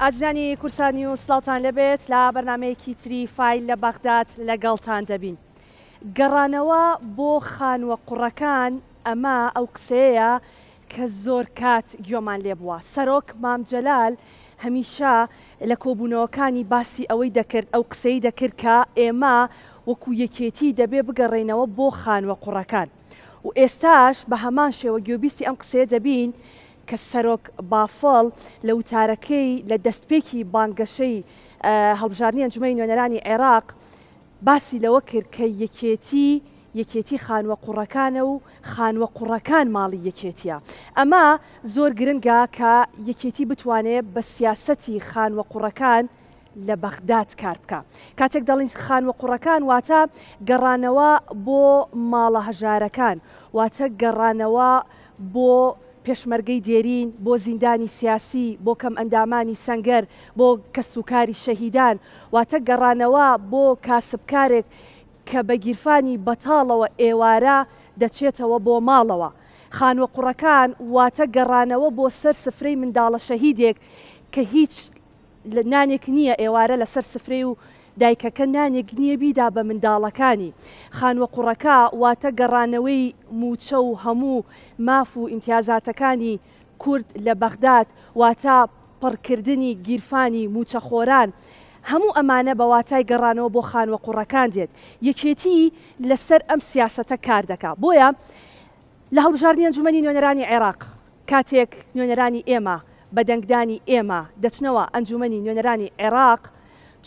ئازیزانی کوردسات نیوز سڵاوتان لێبێت لە بەرنامەیەکی تری فایل لە بەغداد لەگەڵتان دەبین. گەڕانەوە بۆ خانووە قوڕەکان ئەمە ئەو قسەیەیە کە زۆر کات گوێمان لێ بووە. سەرۆک مام جەلال هەمیشە لە کۆبوونەوەکانی باسی ئەوەی دەکرد، ئەو قسەی دەکرد کە ئێمە وەکو یەکێتی دەبێ بگەڕێینەوە بۆ خانووە قوڕەکان و ئێستاش بە هەمان شێوە گوێبیستی ئەم قسەیە دەبین کە سەرۆک بافڵ لە وتارەکەی لە دەستپێکی بانگەشەی هەڵبژاردنی ئەنجومەنی نوێنەرانی عێراق باسی لەوە کرد کە یەکێتی یەکێتی خانووە قوڕەکانە و خانووە قوڕەکان ماڵی یەکێتیە. ئەمە زۆر گرنگە کە یەکێتی بتوانێ بە سیاسەتی خانووە قوڕەکان لە بەغداد کار بکا. کاتێک دەڵێین خانووە قوڕەکان واتە گەڕانەوە بۆ ماڵە هەژارەکان، واتە گەڕانەوە بۆ پێشمەرگەی دێرین، بۆ زیندانی سیاسی، بۆ کەمئەندامانی سەنگەر، بۆ کەسوکاری شەهیدان، واتە گەڕانەوە بۆ کاسبکارێک کە بە گیرفانی بەتاڵەوە ئێوارە دەچێتەوە بۆ ماڵەوە. خانووە قوڕەکان واتە گەڕانەوە بۆ سەر سفرەی منداڵە شەهیدێک کە هیچ نانێک نییە ئێوارە لەسەر سفرەی و دایکەکە نانێک نییە بیدا بە منداڵەکانی. خانووە قوڕەکە واتە گەڕانەوەی مووچە و هەموو ماف و ئیمتیازاتەکانی کورد لە بەغداد واتە پڕکردنی گیرفانی مووچەخۆران. هەموو ئەمانە بە واتای گەڕانەوە بۆ خانووە قوڕەکان دێت. یەکێتی لەسەر ئەم سیاسەتە کار دەکا. بۆیە لە هەڵبژاردنی ئەنجومەنی نوێنەرانی عێراق کاتێک نوێنەرانی ئێمە بە دەنگدانی ئێمە دەچنەوە ئەنجومەنی نوێنەرانی عێراق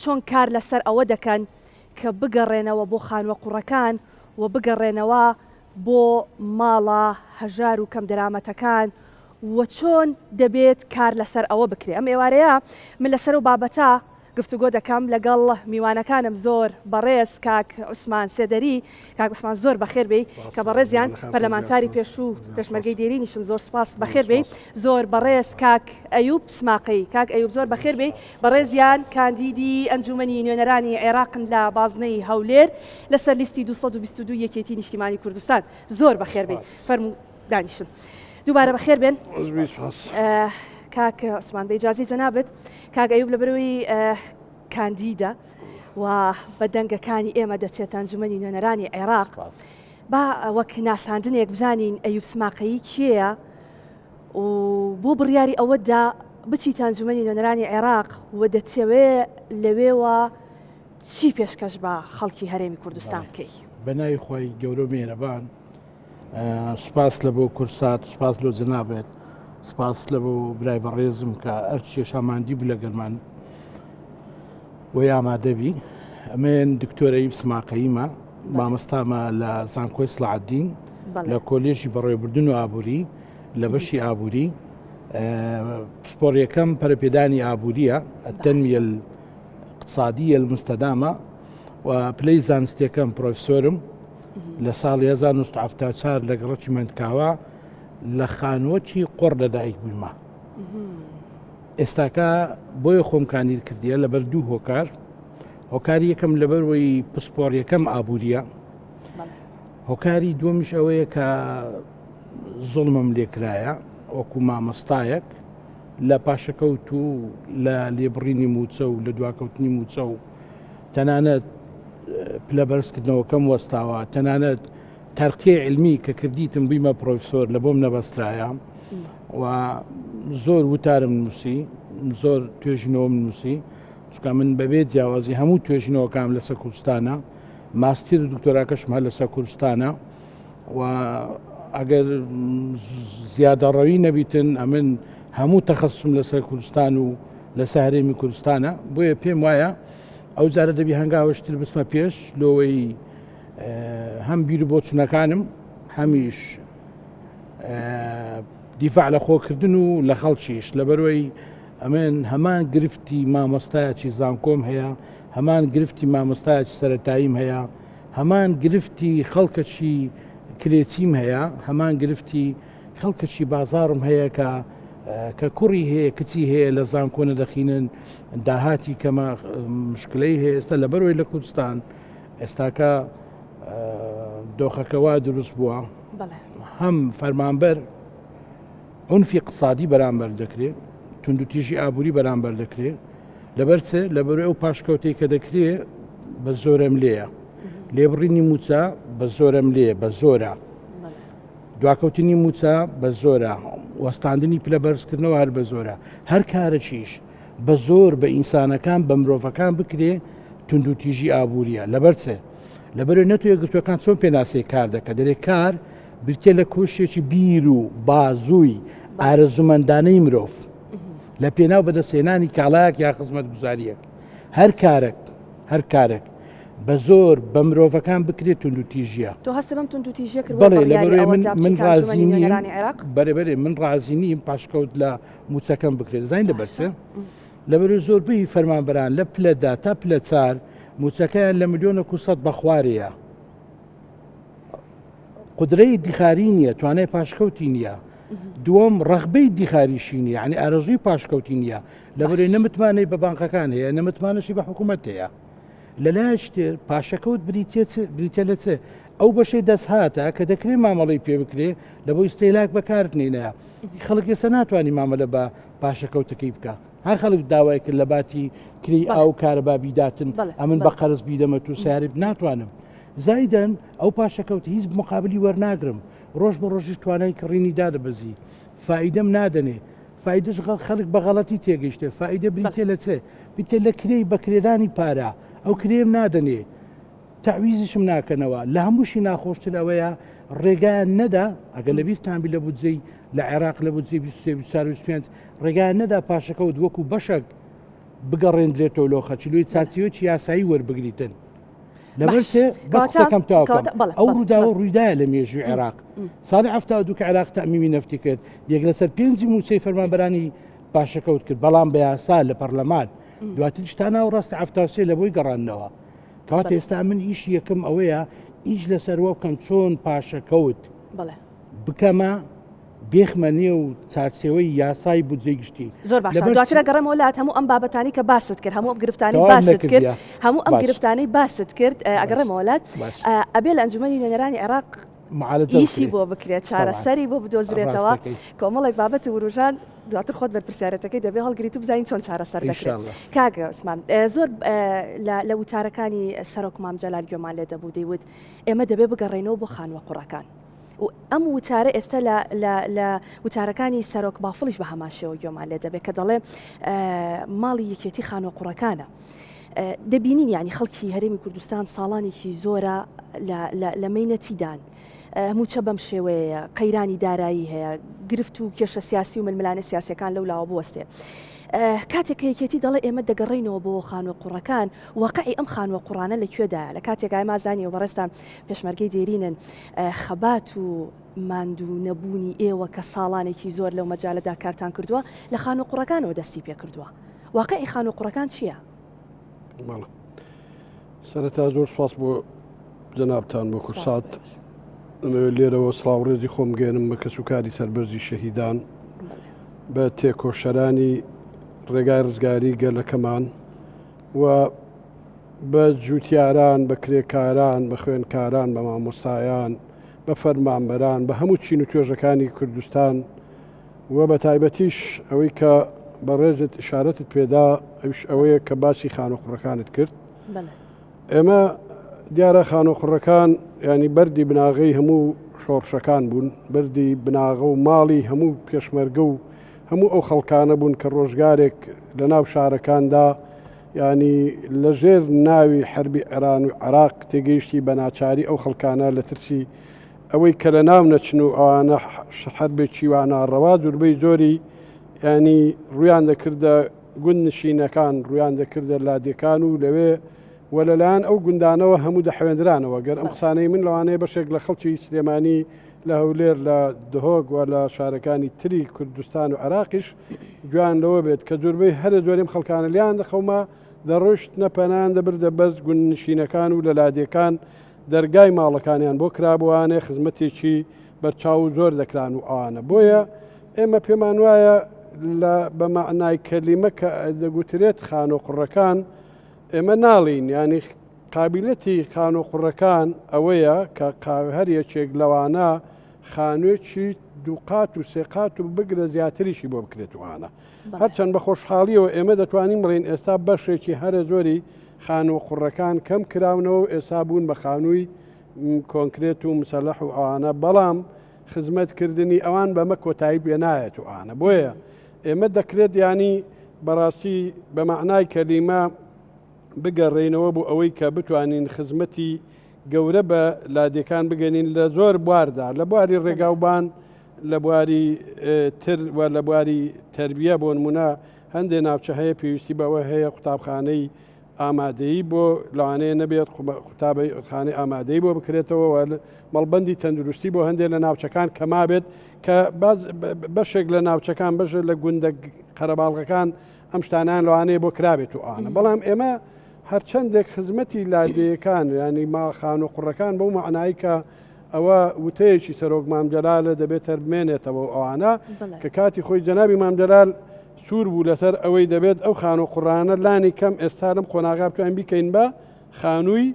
چۆن کار لەسەر ئەوە دەکەن کە بگەڕێنەوە بۆ خانووە قوڕەکان و بگەڕێنەوە بۆ ماڵە هەژار و کەمدەرامەتەکان و چۆن دەبێت کار لەسەر ئەوە بکرێ ئەم ئێوارەیە من لەسەر ئەو بابەتە گفتوگۆ دەکەم لەگەڵ میوانەکانم زۆر بەڕێز کاک عوسمان سێدەری کاک عوسمان زۆر بەخێر بێی کە بەڕێزیان پەرلەمانتاری پێشوو پێشمەرگەی دێرینیشن زۆر سپاس بەخێر بێی زۆر بەڕێز کاک ئەیوب سماقەی کاک ئەیوب زۆر بەخێر بێی بەڕێزیان کاندیدی ئەنجومەنی نوێنەرانی عێراقن لە بازنەی هەولێر لەسەر لیستی 222 یەکێتی نیشتیمانی کوردستان زۆر بەخێر بێی فەرموو دانیشن دووبارە بەخێر بێن کاک عوسمان بە ئیجازەی جەنابت کاک ئەیوب لەبەرەوەی کاندیدە و بە دەنگەکانی ئێمە دەچێتە ئەنجومەنی نوێنەرانی عێراق با وەک ناساندنێک بزانین ئەیوب سماقەیی کێیە و بۆ بڕیاری ئەوەدا بچیتە ئەنجومەنی نوێنەرانی عێراق و دەتەوێ لەوێوە چی پێشکەش بە خەڵکی هەرێمی کوردستان بکەی؟ بە ناوی خی گەورە و مێرەبان سوپاس لە بۆ کورسات سوپاس لۆ جەنابت سوپاس لە بۆ برای بەڕێزم کە ئەرچێشا ماندی بوو لەگەرمان بۆی ئامادەبی ئەمێن دکتۆرەی سماقەیمە مامۆستامە لە زانکۆی سڵاعدین لە کۆلێژی بەڕێوەبردن و ئابووری لە بەشی ئابووری پسپۆڕیەکەم پەرەپێدانی ئابووریە التنمية الاقتصادية المستدامة و پلەی زانستیەکەم پرۆفسۆرم لە ساڵی 1970 لە گەڕەکی مەندکاوە لە خانووەکی قۆڕ لەدایک بوویمە ئێستاکە بۆیە خۆم کاندید کردیە لەبەر دوو هۆکار هۆکاری یەکەم لەبەرەوەی پسپۆڕیەکەم ئابووریە هۆکاری دووەمیش ئەوەیە کە زوڵمم لێکرایە وەکو مامۆستایەک لە پاشەکەوت و لە لێبڕینی موچە و لە دواکەوتنی موچە و تەنانەت پلە بەرزکردنەوەکەم وەستاوە تەنانەت تەرقی علمی کە کردیتم بوویمە پرۆفسۆر لە بۆم نەبەسترایە و زۆر وتارم نووسی زۆر توێژینەوەم نووسی چکە من بەبێ جیاوازی هەموو توێژینەوەکان لەسەر کوردستانە ماستیر و دکتۆراکەشم هەر لەسەر کوردستانە و ئەگەر زیادەڕەوی نەبیتن ئەمن هەموو تەخەسم لەسەر کوردستان و لەسەر هەرێمی کوردستانە بۆیە پێم وایە ئەو جارە دەبی هەنگاوەشتر بچمە پێش لۆوەی هەم بیر و بۆچونەکانم هەمیش دیفاع لە خۆکردن و لە خەڵکیش لەبەرەوەی ئەمن هەمان گرفتی مامۆستایەکی زانکۆم هەیە هەمان گرفتی مامۆستایەکی سەتاییم هەیە هەمان گرفتی خەڵکەکی کرێچیم هەیە هەمان گرفتی خەڵکەکی بازاڕم هەیە کە کە کوڕی هەیە کچی هەیە لە زانکۆ نەدەخینن داهاتی کەمە مشکلەی هەیە ئێستا لەبەرەوەی لە کوردستان ئێستاکە دۆخەکە وا دروست بووە هەم فەرمانبەر عنفی اقتصادی بەرامبەر دەکرێت. توندوتیژی ئابووری بەرامبەر دەکرێ لەبەر چ لەبەر ئەو پاشکەوتەی کە دەکرێ بە زۆرەم لێیە لێبڕینی موچە بە زۆرەم لێ بە زۆرە دواکەوتنی موچە بە زۆرە وەستاندنی پلە بەرزکردنەوە هەر بە زۆرە هەر کارەکیش بە زۆر بە ئینسانەکان بە مرۆڤەکان بکرێ توندوتیژی ئابووریە لەبەر چ لەبەرەوەی نەتەوە یەکگرتووەکان چۆن پێناسەی کار دەکە دەرێ کار بریتە لە کۆشێکی بیر و بازووی ئارەزومەندانەی مرۆڤ لە پێناو بەدەستهێنانی کاڵایەک یا خزمەتگوزاریەک هەر کارێک هەر کارێک بە زۆر بە مرۆڤەکان بکرێت توندوتیژیە تۆ هەستە بەم توندوتیژیە کرد بەڵێ لەبەرەوەی من من ڕازی نیم بەرێ بەرێ من ڕازی نیم پاشکەوت لە موچەکەم بکرێت زین لە بەرچە لەبەرەوەی زۆربەی فەرمانبەران لە پلە دا تا پلە چار موچەکەیان لە ملیۆنێک و سەد بەخوارەیە قدرەی دیخاری نییە توانای پاشکەوتی نییە دووەم ڕغبەی دیخاریشی نییە ینی ئارەزووی پاشکەوتی نییە لەبەرەی نەمتمانەی بە بانقەکان هەیە نەمتمانەشی بە حکوومەت هەیە لەلایشتر پاشەکەوت بریتە لە چ ئەو بەشەی دەستهاتە کە دەکرێت مامەڵی پێ بکرێ لە بۆی ستەیلاک بەکارت نینە خەڵک ئێستا ناتوانانی مامەلە بە پاشەکەوتەکەی بکە هەر خەڵک داوای کرد لە باتی کری ئاو کارەبا بیداتن ئەمن بە قەرز بیدەمە تو سیارب ناتوانم زایدەن ئەو پاشەکەوت هیچ مقابلی وەرناگرم ڕۆژ بە ڕۆژیش توانای کڕینی دادەبەزی فائیدەم نادەنێ فائیدەش خەڵک بە غەڵەتی تێگەیشتێ فائیدە بریتە لە چێ بریتە لە کرێی بەکرێدانی پارە ئەو کرێم نادەنێ تەعویزیشم ناکەنەوە لە هەمووشی ناخۆشتر ئەوەیە ڕێگایان نەدا ئەگەر لە بیرتان بی لە بودجەی لە عێراق لە بودجەی 23 24 25 ڕێگایان نەدا پاشەکەوت وەکو بەشەک بگەڕێندرێتەوە لۆ خەرچی لۆی چارچێوەکی یاسایی وەربگریتن لەبەر چێ بەس قسەکەم تەواو ئەو ڕووداوە ڕوویدایە لە مێژووی عێراق ساڵی 72 کە عێراق تەمیمی نەفتی کرد یەک لەسەر پێنجی مووچەی فەرمانبەرانی پاشەکەوت کرد بەڵام بە یاسا لە پەرلەمان دواتریش تا ناوەڕاستی 73 لە بۆی گەڕاندنەوە کەواتە ئێستا من ئیشی یەکەم ئەوەیە ئیش لەسەر وە بکەم چۆن پاشەکەوت بکەمە بێخمە نێو چارچێوەی یاسای بودجەی گشتی. زۆر باشە دواتر ئەگەڕێمەوە لات هەموو ئەم بابەتانی کە باست کرد هەموو ئەم گرفتانی باست کرد هەموو ئەم گرفتانەی باست کرد ئەگەڕێمەوە لات ئەبێ لە ئەنجومەنی نوێنەرانی عێراق ئیشی بۆ بکرێت چارەسەری بۆ بدۆزرێتەوە کۆمەڵێک بابەتی وروژان دواتر خۆت بەرپرسیارەتەکەی دەبێ هەڵگریت و بزانین چۆن چارەسەر دەکرێت کاک عوسمان زۆر لە وتارەکانی سەرۆک مام جەلال گوێمان لێ دەبوو دەیوت ئێمە دەبێ بگەڕێینەوە بۆ خانووە قوڕەکان و ئەم وتارە ئێستا لە وتارەکانی سەرۆک بافڵیش بە هەمان شێوە گوێمان لێ دەبێت کە دەڵێ ماڵی یەکێتی خانووە قوڕەکانە. دەبینین یعنی خەڵکی هەرێمی کوردستان ساڵانێکی زۆرە لە مەینەتیدان. مووچە بەم شێوەیەیە، قەیرانی دارایی هەیە، گرفت و کێشە سیاسی و ململانێ سیاسیەکان لەو لاوە بوەستێ. کاتێک کە یەکێتی دەڵێ ئێمە دەگەڕێینەوە بۆ خانووە قوڕەکان، واقعی ئەم خانووە قوڕانە لە کوێدایە؟ لە کاتێک ئێمە زانیوە بەڕێزتان پێشمەرگەی دێرینن، خەبات و ماندوو نەبوونی ئێوە کە ساڵانێکی زۆر لەو مەجالەدا کارتان کردووە، لە خانووە قوڕەکانەوە دەستی پێکردووە. واقعی خانووە قوڕەکان چییە؟ بەڵێ. سەرەتا زۆر سپاس بۆ جەنابتان بۆ کورسات ئەمەوێت لێرەوە سڵاو ڕێزی خۆم گەێنم بە کەسوکاری سەربەرزی شەهیدان بە تێکۆشەرانی ڕێگای ڕزگاری گەلەکەمان و بە جوتیاران بە کرێکاران بە خوێنکاران بە مامۆستایان بە فەرمانبەران بە هەموو چین و توێژەکانی کوردستان و بە تایبەتیش ئەوەی کە بەڕێزت ئشارەتت پێدا ئەوش ئەوەیە کە باسی خانوقڕەکانت کرد ئێمە دیارە خانوقڕەکان ینی بەردی بناغەی هەموو شۆڕشەکان بوون بەردی بناغە و ماڵی هەموو پێشمەرگە و هەموو ئەو خەڵکانە بوون کە ڕۆژگارێک لە ناو شارەکاندا ینی لەژێر ناوی حربی ئێران و عراق تێگەیشتی بە ناچاری ئەو خەڵکانە لە ترسی ئەوەی کە لە ناو نەچن و ئەوانە حەربێکی وا ناڕەوا زوربەی زۆری ینی ڕویان دەکردە گوند نشینەکان ڕویان دەکردە لادێکان و لەوێ و لەلایەن ئەو گوندانەوە هەموو دەحوێندرانەوە گەر ئەم قسانەی من لەوانەیە بەشێک لە خەڵکی سلێمانی لە هەولێر لە دهۆک و لە شارەکانی تری کوردستان و عێراقیش گویان لەوە بێت کە زۆربەی هەرە زۆریم خەڵکانە لیان دەخەوما دەڕۆشت نەپەنان دەبردە بەس گوندنشینەکان و لە لادێکان دەرگای ماڵەکانیان بۆ کرابووانێ خزمەتێکی بەرچاو و زۆر دەکران و ئەوانە بۆیە ئێمە پێمان وایە لە بە مەعنای کەلیمە کە دەگوترێت خانۆ قوڕەکان ئێمە ناڵین ینی قابلەتی خانۆ قوڕەکان ئەوەیە کە هەر یەکێک لەوانە خانووێکی دووقات و سێقات و بگرە زیاتریشی بۆ بکرێت وانە هەرچەند بە خۆشحاڵیەوە ئێمە دەتوانین بڵێین ئێستا بەشێکی هەرە زۆری خانووە قوڕەکان کەم کراونەوە و ئێستا بوون بە خانووی کۆنکرێت و مسەلەح و ئەوانە بەڵام خزمەتکردنی ئەوان بەمە کۆتایی پێ نایەت و ئانە بۆیە ئێمە دەکرێت ینی بەڕاستی بە مەعنای کەلیمە بگەڕێینەوە بۆ ئەوەی کە بتوانین خزمەتی گەورە بە لادێکان بگەنین لە زۆر بواردا لە بواری ڕێگاوبان لە بواری تر و لە بواری تربیە بۆ نمونە هەندێک ناوچە هەیە پێویستی بەوە هەیە قوتابخانەی ئامادەیی بۆ لەوانەیە نەبێت قوتابخانەی ئامادەی بۆ بکرێتەوە مەڵبندی تەندروستی بۆ هەندێک لە ناوچەکان کەمابێت کە بەشێک لە ناوچەکان بەشێک لە گوندە قەرەباڵغەکان ئەم شتانیان لەوانەیە بۆ کرابێت و ئاانە بەڵام ئێمە هەرچەندێک خزمەتی لادێیەکان ینی ماخان و قوڕەکان بەو معنایی کە ئەوە وتەیەکی سەرۆک مامجلالە دەبێت هەربمێنێتەوە و ئەوانە کە کاتی خۆی جەنابی مامجلال سوور بوو لەسەر ئەوەی دەبێت ئەو خان و قڕانە لانی کەم ئێستا لەم قۆناغا بتوانین بیکەین بە خانووی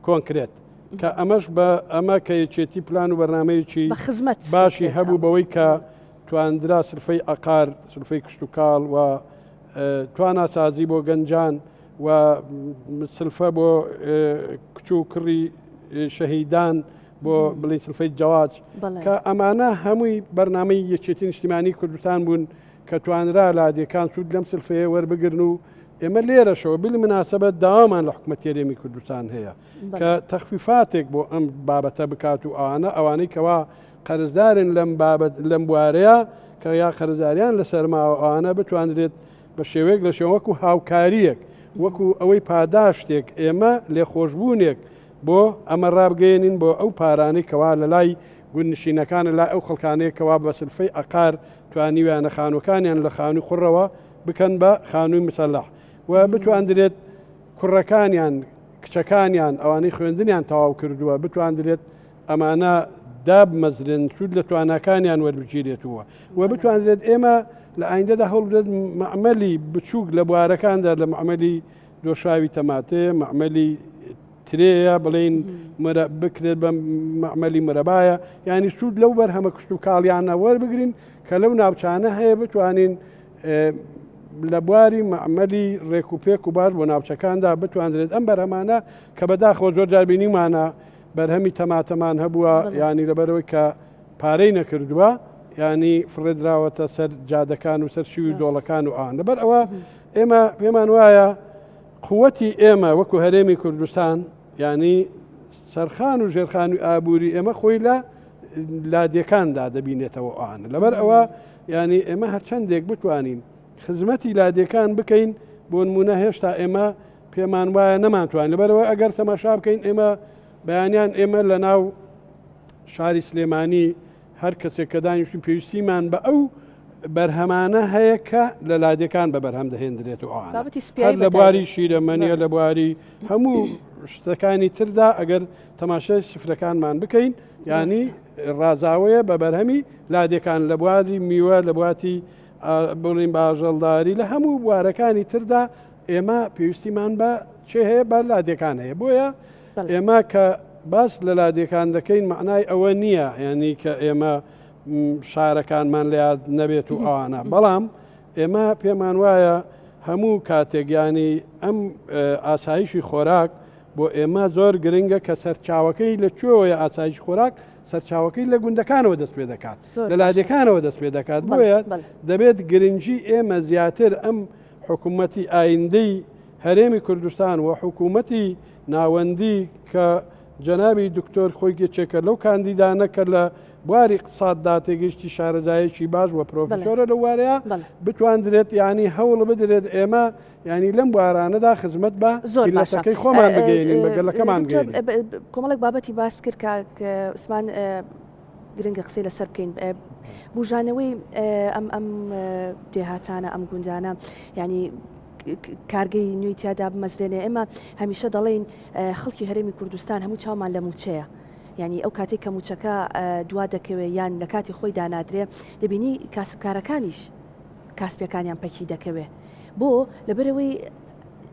کۆنکرێت کە ئەمەش بە ئەمە کە یەکێتی پلان و بەرنمەیەکی خزمەت باشی هەبوو بەوەی کە تواندرا سلفەی عقار سلفەی کشتتوکاڵ و تواناسازی بۆ گەنجان و سلفە بۆ کچ و کوڕی شەهیدان بۆ بڵین سلفەی جەواج کە ئەمانە هەمووی بەرنامەی یەکێتی نیشتیمانی کوردستان بوون کە توانرا لادێکان سوود لەم سلفەیە وەربگرن و ئێمە لێرەشەوە بل مناسبە داوامان لە حکومەت هەرێمی کوردستان هەیە کە تەخفیفاتێک بۆ ئەم بابەتە بکات و ئەوانە ئەوانەی کەوا قەرزدارن لەم بابەت لەم بوارەیە کە یا قەرزداریان لەسەر ماوە ئەوانە بتواندرێت بە شێوەیەک لە شێوە وەکو هاوکاریەک وەکو ئەوەی پاداشتێک ئێمە لێخۆشبوونێک بۆ ئەمە ڕابگەیەنین بۆ ئەو پارانەی کەوا لە لای گوندنشینەکانە لای ئەو خەڵکانەیە کەوا بە سلفەی عەقار توانیویانە خانووەکانیان لە خانووی قوڕەوە بکەن بە خانووی مسەلەح و بتواندرێت کوڕەکانیان کچەکانیان ئەوانەی خوێندنیان تەواو کردووە بتواندرێت ئەمانە دابمەزرێن سوود لە تواناکانیان وەربگیرێتەوە و بتواندرێت ئێمە لە ئایندەدا هەوڵ بدرێت مەعمەلی بچووک لە بوارەکاندا لە مەعمەلی دۆشاوی تەماتەیە مەعمەلی ترێیە بڵین بکرێت بە مەعمەلی مرەبایە ینی سوود لەو بەرهەمە کشت و کاڵیانە وەربگرین کە لەو ناوچانە هەیە بتوانین لە بواری مەعمەلی ڕێک و پێک و باش بۆ ناوچەکاندا بتواندرێت ئەم بەرهەمانە کە بەداخەوە زۆر جار بینیمانە بەرهەمی تەماتەمان هەبووە ینی لەبەرەوەی کە پارەی نەکردووە ینی فڕێدراوەتە سەر جادەکان و سەر شیوی دۆڵەکان و ئان لەبەر ئەوە ئێمە پێمان وایە قوتی ئێمە وەکو هەرێمی کوردستان ینی سەرخان و ژێرخان و ئابووری ئێمە خۆی لە لادێکاندا دەبینێتەوە ئان لەبەر ئەوە ینی ئێمە هەرچەندێک بتوانین خزمەتی لادێکان بکەین بۆ نمونە هێشتا ئێمە پێمان وایە نەمانتوان لەبەرەوە ئەگەر تەماشا بکەین ئێمە بەیانیان ئێمە لە ناو شاری سلێمانی هەر کەسێک کە دانیشتین پێویستیمان بە ئەو بەرهەمانە هەیە کە لە لادێکان بە بەرهەم دەهێندرێت و ئەوانە لە بواری شیرەمەنیە لە بواری هەموو شتەکانی تردا ئەگەر تەماشای سفرەکانمان بکەین ینی ڕازاوەیە بە بەرهەمی لادێکان لە بواری میوە لە بواتی بڵین باژەڵداری لە هەموو بوارەکانی تردا ئێمە پێویستیمان بە چێ هەیە بە لادێکان هەیە بۆیە ئێمە کە باس لە لادێکان دەکەین معنای ئەوە نییە ینی کە ئێمە شارەکانمان لە یاد نەبێت و ئەوانە بەڵام ئێمە پێمان وایە هەموو کاتێک ینی ئەم ئاسایشی خۆراک بۆ ئێمە زۆر گرنگە کە سەرچاوەکەی لە کوێوەیە ئاسایش خۆراک سەرچاوەکەی لە گوندەکانەوە دەست پێ دەکات لە لادێکانەوە دەست پێ دەکات بۆیە دەبێت گرنگی ئێمە زیاتر ئەم حکوومەتی ئایندەی هەرێمی کوردستان و حکوومەتی ناوەندی کە جەنابی دکتۆر خۆی یەکێکە لەو کاندیدانە کە لە بواری اقتصاددا تێگەیشتی شارەزایەکی باش و پرۆفیسۆرە لەو وارەیە بتواندرێت ینی هەوڵ بدرێت ئێمە ینی لەم بوارانەدا خزمەت بە زۆر باشەکەی خۆمان بگەێنین بە گەلەکەمان کۆمەڵێک بابەتی باس کرد کاک عوسمان گرنگە قسەی لەسەر بکەین بژانەوەی ئەم ئەم دێهاتانە ئەم گوندانە ینی کارگەی نوێی تیادا بمەزرێنێ ئێمە هەمیشە دەڵێین خەڵکی هەرێمی کوردستان هەموو چاومان لە مووچەیە یعنی ئەو کاتێک کە مووچەکە دوا دەکەوێ یان لە کاتی خۆی دانادرێ دەبینی کاسبکارەکانیش کاسپەکانیان پەکی دەکەوێ بۆ لەبەرەوەی.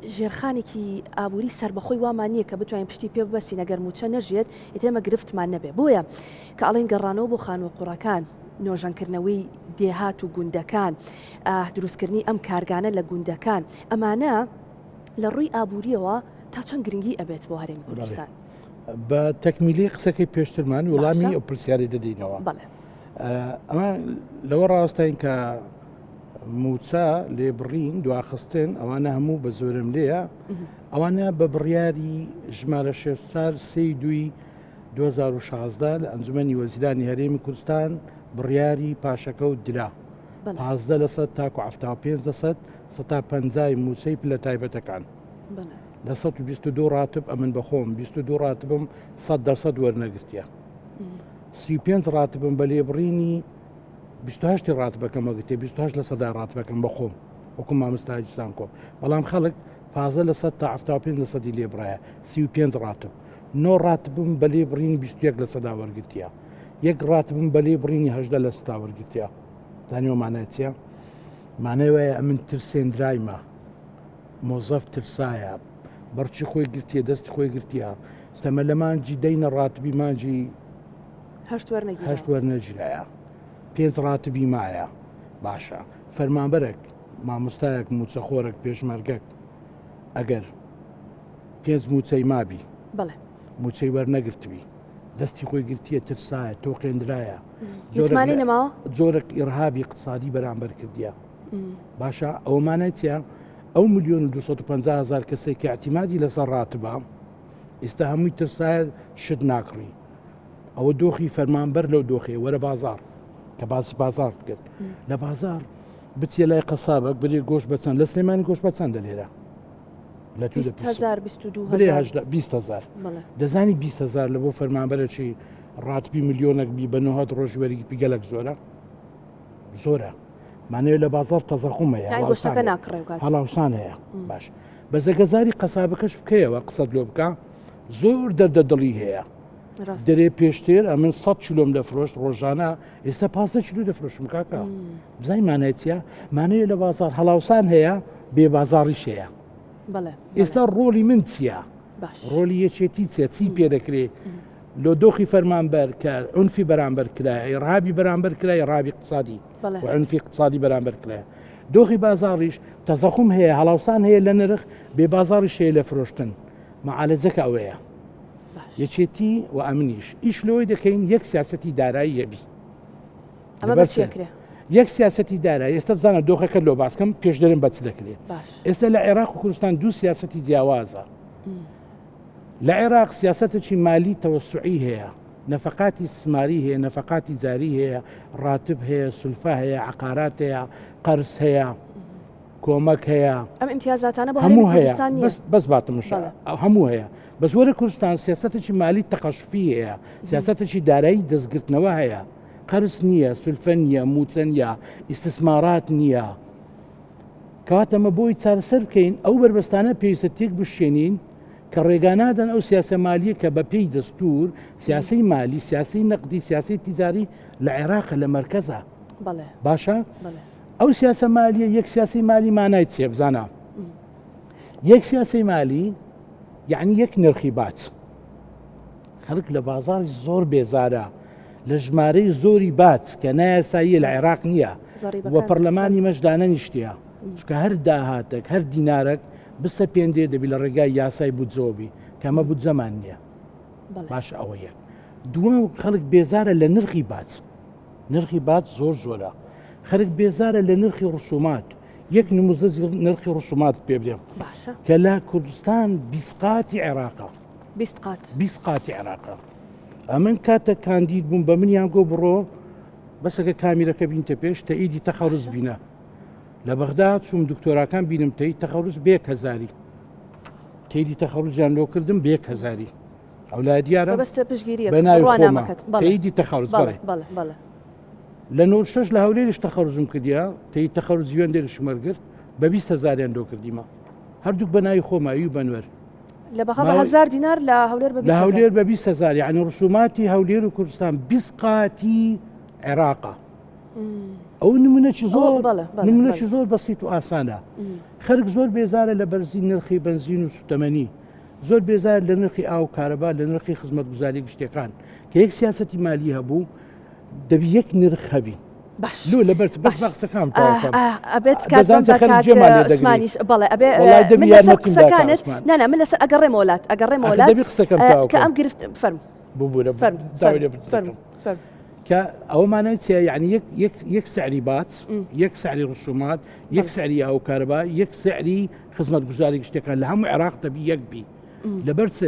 ژێرخانێکی ئابووری سەربەخۆی وامان نییە کە بتوانین پشتی پێ ببەستین ئەگەر مووچە نەژێت ئیتر ئێمە گرفتمان نەبێ بۆیە کە ئەڵێن گەڕانەوە بۆ خانووە قوڕەکان نۆژەنکردنەوەی دێهات و گوندەکان دروستکردنی ئەم کارگانە لە گوندەکان ئەمانە لە ڕووی ئابووریەوە تا چەند گرنگی ئەبێت بۆ هەرێمی کوردستان؟ بە تەکمیلی قسەکەی پێشترمان وڵامی ئەو پرسیاری دەدەینەوە ئەمە لەوە ڕاستین کە موچە لێبڕین دواخستن ئەوانە هەموو بە زۆرم لێیە ئەوانە بە بڕیاری ژمارە 6 سێ دوی 2016 لە ئەنجومەنی وەزیرانی هەرێمی کوردستان بڕیاری پاشەکەوت درا. 15 لەسەد تاکو 75 لەسەد سەتا پەنجای مووچەی پلە تایبەتەکان. لە 122 ڕاتب ئەمن بەخۆم 22 ڕاتبم 100 دەرسەد وەرنەگرتیە. 35 ڕاتبم بە لێبڕینی 28 ڕاتبەکەم وەگرتێ 28 لە سەدا ڕاتبەکەم بەخۆم وەکو مامۆستای زانکۆ بەڵام خەڵک پازە لە سەد تا 75 لە سەدی لێبڕایە 35 ڕاتب نۆ ڕاتبم بە لێبڕینی 21 لە سەدا وەرگرتیە یەک ڕاتبم بە لێبڕینی هەژدە لە سەدا وەرگرتیە زانیوە مانای چییە؟ مانای وایە ئەمن ترسێنرایمە مۆزەف ترسایە بەڕچی خۆی گرتیە دەستی خۆی گرتیە ستەمە لە مانجی دەینە ڕاتبی مانجی هەشت وەرنەگیرایە پێنج ڕاتبی مایە باشە فەرمانبەرێک مامۆستایەک موچەخۆرێک پێشمەرگەک ئەگەر پێنج موچەی مابی بەڵێ موچەی وەرنەگرتبی دەستی خۆی گرتیە ترسایە تۆقێنرایە متمانەی نەماوە جۆرەک ئیرهابی اقتصادی بەرامبەر کردیە باشە ئەوە مانای چیە ئەو ملیۆن و 250 هزار کەسێک کە اعتیمادی لەسەر ڕاتبە ئێستا هەمووی ترسایە شت ناکڕی ئەوە دۆخی فەرمانبەر لەو دۆخێ وەرە بازار کە باسی بازار بکرد لە بازار بچێ لای قەسابەک برێ گۆش بەچەند لە سلێمانی گۆش بەچەندە لێرە لە تو هزار دەزانی 20هزار لە بۆ فەرمانبەرەکی ڕاتبی ملیۆنێک بی بە 90 ڕۆژ وەرگی گەلک زۆرە زۆرە مانەوە لە بازار تەزەخومە هەڵاوسان هەیە باش بە زەگەزاری قەسابەکەش بکەیەوە قسەت لۆ بکە زۆر دەردە دڵی هەیە دەرێ پێشتر ئەمن 100 کیلۆم دەفرۆشت ڕۆژانە ئێستا پازدە کیلۆ دەفرۆشم کاکە بزای مانای چیە مانەیە لە بازار هەڵاوسان هەیە بێ بازاڕیش هەیە ئێستا ڕۆلی من چییە ڕۆلی یەکێتی چیە چی پێ دەکرێت لۆ دۆخی فەرمانبەر کە عنفی بەرامبەر کرایە ڕابی بەرامبەر کرای ڕابی اقتصادی و عنفی اقتصادی بەرامبەر کرایە دۆخی بازاڕیش تەزەخم هەیە هەڵاوسان هەیە لە نرخ بێ بازاڕیش هەیە لە فرۆشتن معالەجەکە ئەوەیە یەکێتی و ئەمنیش ئیش لەوەی دەکەین یەک سیاسەتی دارایی هەبی ئەمە بە چی ئەکرێ؟ یەک سیاسەتی دارایی ئێستا بزانە دۆخەکە لۆ باسکەم پێش دەرم بە چ دەکرێت ئێستا لە عێراق و کوردستان دوو سیاسەتی جیاوازە لە عێراق سیاسەتێکی مالی تەوەسوعی هەیە نەفقاتی سماری هەیە نەفقاتی جاری هەیە ڕاتب هەیە سولفە هەیە عقارات هەیە قەرز هەیە کۆمەک هەیە. ئەم ئیمتیازاتانە بۆ هەرێمی کوردستان نییە. بەس بەس با تەماشا هەموو هەیە بەس وەرە کوردستان سیاسەتێکی مالی تەقەشفی هەیە سیاسەتێکی دارایی دەستگرتنەوە هەیە قەرز نییە سولفە نییە موچە نییە ئیستثمارات نییە کەواتە ئەمە بۆی چارەسەر بکەین ئەو بەربەستانە پێویستە تێک بشێنین کە ڕێگا نادەن ئەو سیاسە مالیە کە بە پێی دەستور سیاسی مالی سیاسی نەقدی سیاسی تیجاری لە عێراق لە مەرکەزە باشە ئەو سیاسە مالیە یەک سیاسی مالی مانای چیە بزانە یەک سیاسی مالی یعنی یەک نرخی باج خەڵک لە بازاری زۆر بێزارە لە ژمارەی زۆری باج کە نایاساییە لە عێراق نییە و پەرلەمانی مەشدانە نیشتە چکە هەر داهاتێک هەر دینارێک بسە پێندێ دەبی لە ڕێگای یاسای بودجەوەبی کەمە بودجەمان نییە باش ئەوە یەک دووەم خەڵک بێزارە لە نرخی باج نرخی باج زۆر زۆرە خەرک بێزارە لە نرخی ڕسومات یەک نموزە نرخی ڕسومات پێ بدەم کە لە کوردستان بیسقاتی عێراقە بیسقاتی عێراقە ئەمن کاتە کاندید بووم بە منیان گۆ بڕۆ بەسەکە کامیرەکە بینتە پێش تەئیدی تەخەڕز بینە لە بەغدا چوم دکتۆراکان بینم تەی تەخەڕز بێک هەزاری تەیدی تەخەڕزیان لۆ کردم بێک هەزاری ئەو لای دیارە بەس پشگیریە بە ناوی خۆمە تەیدی تەخەڕز بەڵێ بەڵێ بەڵێ لە 96 لە هەولێریش تەخەڕزم کردیا تەی تەخەڕز وێندێرشم وەرگرت بە 20 هەزاریان لۆ کردیمە هەردووک بە ناوی خۆمە ئەوی بەنوەر لە بەغا بە هەزار دینار لە هەولێر بە لە هەولێر بە 20 هەزار یعنی ڕسوماتی هەولێر و کوردستان 20 قاتی عێراقە. ئەو نمونەی زۆر نمونەی زۆر بەسیت و ئاسانە خەرک زۆر بێزارە لە بەرزی نرخی بنزین و سوتەمەنی زۆر بێزار لە نرخی ئاو کارەبا لە نرخی خزمەتگوزاری گشتەکان کە یەک سیاستی مالی هەبوو دەبی یەک نرخ هەبی باش لۆ لەبەر بەس بە قسەکان ئەبێت کاتمانیش بەڵێ ئەبێ من لەسەر قسەکانت نانا من لەسەر ئەگەڕێم وڵات ئەگەڕێم وڵات دەبی قسەکەم کە ئەم گرفت فەرم ببورە فەرم کە ئەوە مانای چیە یعنی یەک یەک یەک سعری بات یەک سعری ڕسومات یەک سعری ئاو کارەبا یەک سعری خزمەتگوزاری گشتەکان لە هەموو عێراق دەبی یەک بی لەبەر چ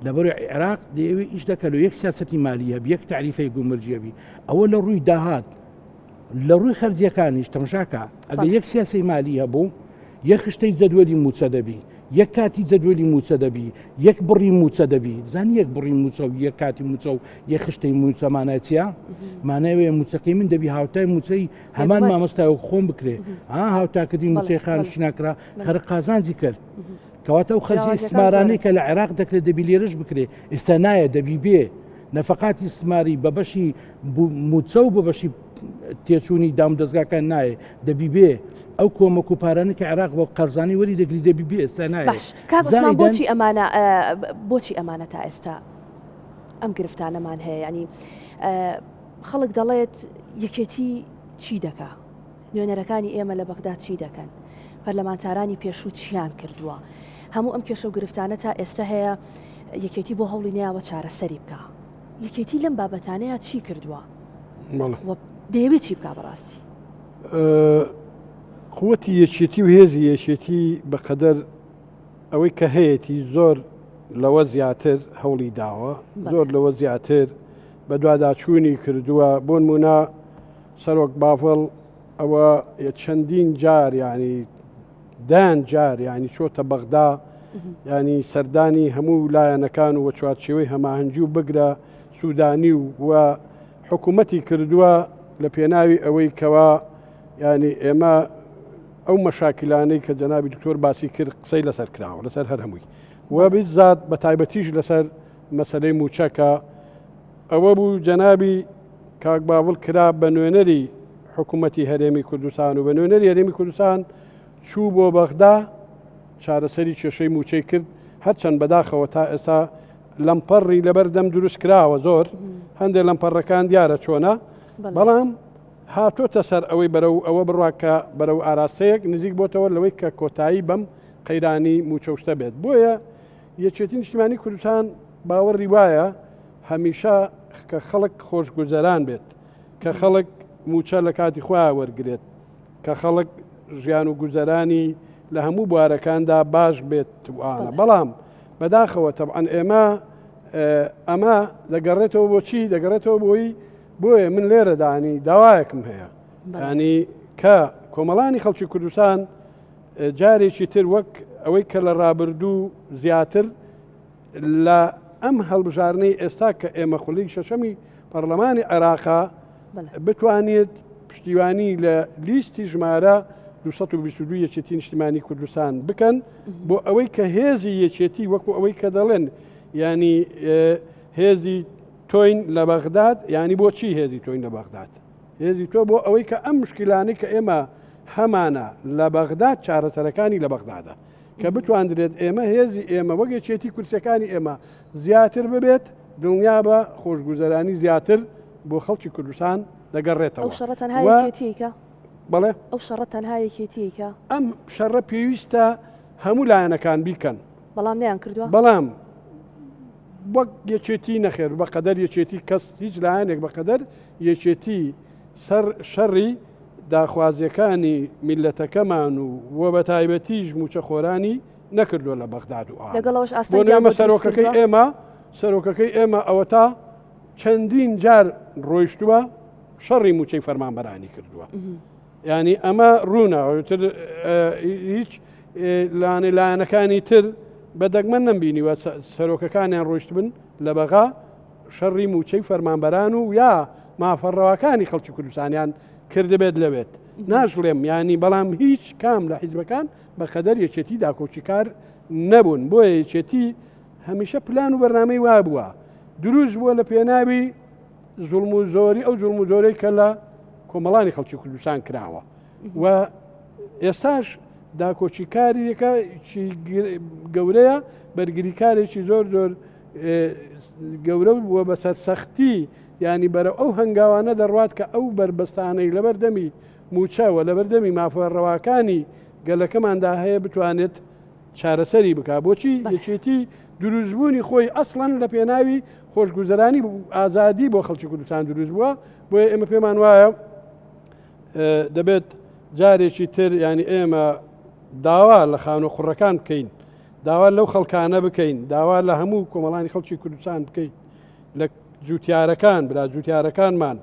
لەبەر عێراق دەیەوێ ئیش دەکەن و یەک سیاستی مالی هەبی یەک تعریفەی گومرجی هەبی ئەوە لە ڕووی داهات لە ڕووی خەرجیەکانیش تەمشاکە ئەگەر یەک سیاسی مالی هەبوو یەک خشتەی جەدوەلی موچە دەبی یەک کاتی جەدوەلی موچە دەبی یەک بڕی موچە دەبی زانی یەک بڕی موچە و یەک کاتی موچە و یەک خشتەی موچە مانای چیە مانای موچەکەی من دەبی هاوتای موچەی هەمان مامۆستای وەک خۆم بکرێ ها هاوتاکردنی موچەی خانشی ناکرا خەرق قازانجی کرد کەواتە ئەو خەرجی ئیستمارانەی کە لە عێراق دەکرێت دەبی لێرەش بکرێ ئێستا نایە دەبی بێ نەفقاتی ئیستماری بە بەشی موچە و بە بەشی تێچوونی دام دەستگاکان نایە دەبی بێ ئەو کۆمەک و پارانە کە عێراق بۆ قەرزانی وەری دەگری دەبی بێ ئێستا نایە باش کاک عوسمان بۆچی ئەمانە بۆچی ئەمانە تا ئێستا ئەم گرفتانەمان هەیە ینی خەڵک دەڵێت یەکێتی چی دەکا نوێنەرەکانی ئێمە لە بەغدا چی دەکەن؟ پەرلەمانتارانی پێشوو چیان کردووە؟ هەموو ئەم کێشە و گرفتانە تا ئێستا هەیە یەکێتی بۆ هەوڵی نەیاوە چارەسەری بکا. یەکێتی لەم بابەتانەیە چی کردووە؟ و دەیەوێت چی بکا بەڕاستی؟ قوتی یەکێتی و هێزی یەکێتی بەقەدەر ئەوەی کە هەیەی زۆر لەوە زیاتر هەوڵی داوە زۆر لەوە زیاتر بەدواداچوونی کردووە بۆنمونە سەرۆک باڤڵ ئەوە چەندین جار ینی دایان جار ینی چۆتە بەغدا ینی سەردانی هەموو لایەنەکان و چوارچێوەی هەماهەنگی و بگرە سوودانی و و حکوومەتی کردووە لە پێناوی ئەوەی کەوا ینی ئێمە ئەو مەشاکلانەی کە جەنابی دکتۆر باسی کرد قسەی لەسەر کراوە لەسەر هەر هەمووی و بیزات بە تایبەتیش لەسەر مەسلەی موچەکە ئەوە بوو جەنابی کاک باڤڵ کرا بە نوێنەری حکوومەتی هەرێمی کوردستان و بە نوێنەری هەرێمی کوردستان چوو بۆ بەغدا چارەسەری کێشەی موچەی کرد هەرچەند بەداخەوە تا ئێستا لەمپەڕی لەبەر دەم دروست کراوە زۆر هەندێک لەمپەڕەکان دیارە چۆنە بەڵام هاتۆتە سەر ئەوەی بەرەو ئەوە بڕوا کە بەرەو ئاراستەیەک نزیک بۆتەوە لەوەی کە کۆتایی بەم قەیرانی موچەشتە بێت بۆیە یەکێتی نیشتیمانی کوردستان باوەڕی وایە هەمیشە کە خەڵک خۆشگوزەران بێت، کە خەڵک مووچە لە کاتی خۆیان وەرگرێت، کە خەڵک ژیان و گوزەرانی لە هەموو بوارەکاندا باش بێت وانە. بەڵام بەداخەوە تەبعەن ئێمە ئەمە دەگەڕێتەوە بۆ چی دەگەڕێتەوە بۆی بۆیە من لێرەدانی داوایەکم هەیە ینی کە کۆمەڵانی خەڵکی کوردستان جارێکی تر وەک ئەوەی کە لە ڕابردوو زیاتر لە ئەم هەڵبژاردنەی ئێستا کە ئێمە خولی شەشەمی پەرلەمانی عێراقا بتوانێت پشتیوانی لە لیستی ژمارە 222 یەکێتی نیشتیمانی کوردستان بکەن بۆ ئەوەی کە هێزی یەکێتی وەکو ئەوەی کە دەڵێن ینی هێزی تۆین لە بەغداد ینی بۆچی هێزی تۆین لە بەغداد هێزی تۆ بۆ ئەوەی کە ئەم مشکلانەی کە ئێمە هەمانە لە بەغداد چارەسەرەکانی لە بەغدادە کە بتواندرێت ئێمە هێزی ئێمە وەک یەکێتی کورسیەکانی ئێمە زیاتر ببێت دڵنیابە خۆشگوزەرانی زیاتر بۆ خەڵکی کوردستان دەگەڕێتەوە. ئەو شەڕە تەنها یەکێتییەکە؟ بەڵێ ئەو شەڕە تەنها یەکێتییەکە؟ ئەم شەڕە پێویستە هەموو لایەنەکان بیکەن. بەڵام نەیان کردووە؟ بەڵام وەک یەکێتی نەخێر بە قەدەر یەکێتی کەس هیچ لایەنێک بە قەدەر یەکێتی سەر شەڕی داخوازیەکانی میللەتەکەمان و و بەتایبەتیش موچەخۆرانی نەکردووە لە بەغداد و ئانا. لەگەڵ ئەوەش بۆ ئاستەنگیان نمە بۆ دروست سەرۆکەکەی کردووە. ئێمە سەرۆکەکەی ئێمە ئەوەتا چەندین جار ڕۆیشتووە شەڕی موچەی فەرمانبەرانی کردووە. یعنی ئەمە ڕوونە تر هیچ لانێ لایەنەکانی تر بە دەگمەن نەمبینیوە سەرۆکەکانیان ڕۆیشتبن لە بەغا شەڕی مووچەی فەرمانبەران و یا مافە ڕەواکانی خەڵکی کوردستانیان کردبێت لەوێت ناشڵێم ینی بەڵام هیچ کام لە حیزبەکان بە قەدەر یەکێتی داکۆکیکار نەبوون بۆیە یەکێتی هەمیشە پلان و بەرنامەی وا بووە دروست بووە لە پێناوی زوڵم و زۆری ئەو زوڵم و زۆرەی کە لە کۆمەڵانی خەڵکی کوردستان کراوە و ئێستاش داکۆکیکاریەکە گەورەیە بەرگریکارێکی زۆر زۆر گەورە بووە بە سەرسەختی ینی بەرە ئەو هەنگاوانە دەڕوات کە ئەو بەربەستانەی لەبەر دەمی موچەوە لەبەر دەمی مافە ڕەواکانی گەلەکەماندا هەیە بتوانێت چارەسەری بک بۆچی یەکێتی دروستبوونی خۆی ئەسڵەن لە پێناوی خۆشگوزەرانی ئازادی بۆ خەڵکی کوردستان دروست بووە بۆیە ئێمە پێمان وایە دەبێت جارێکی تر ینی ئێمە داوا لە خانوە قوڕەکان بکەین داوا لەو خەڵکانە بکەین داوا لە هەموو کۆمەڵانی خەڵکی کوردستان بکەین لە جوتیارەکان برا جوتیارەکانمان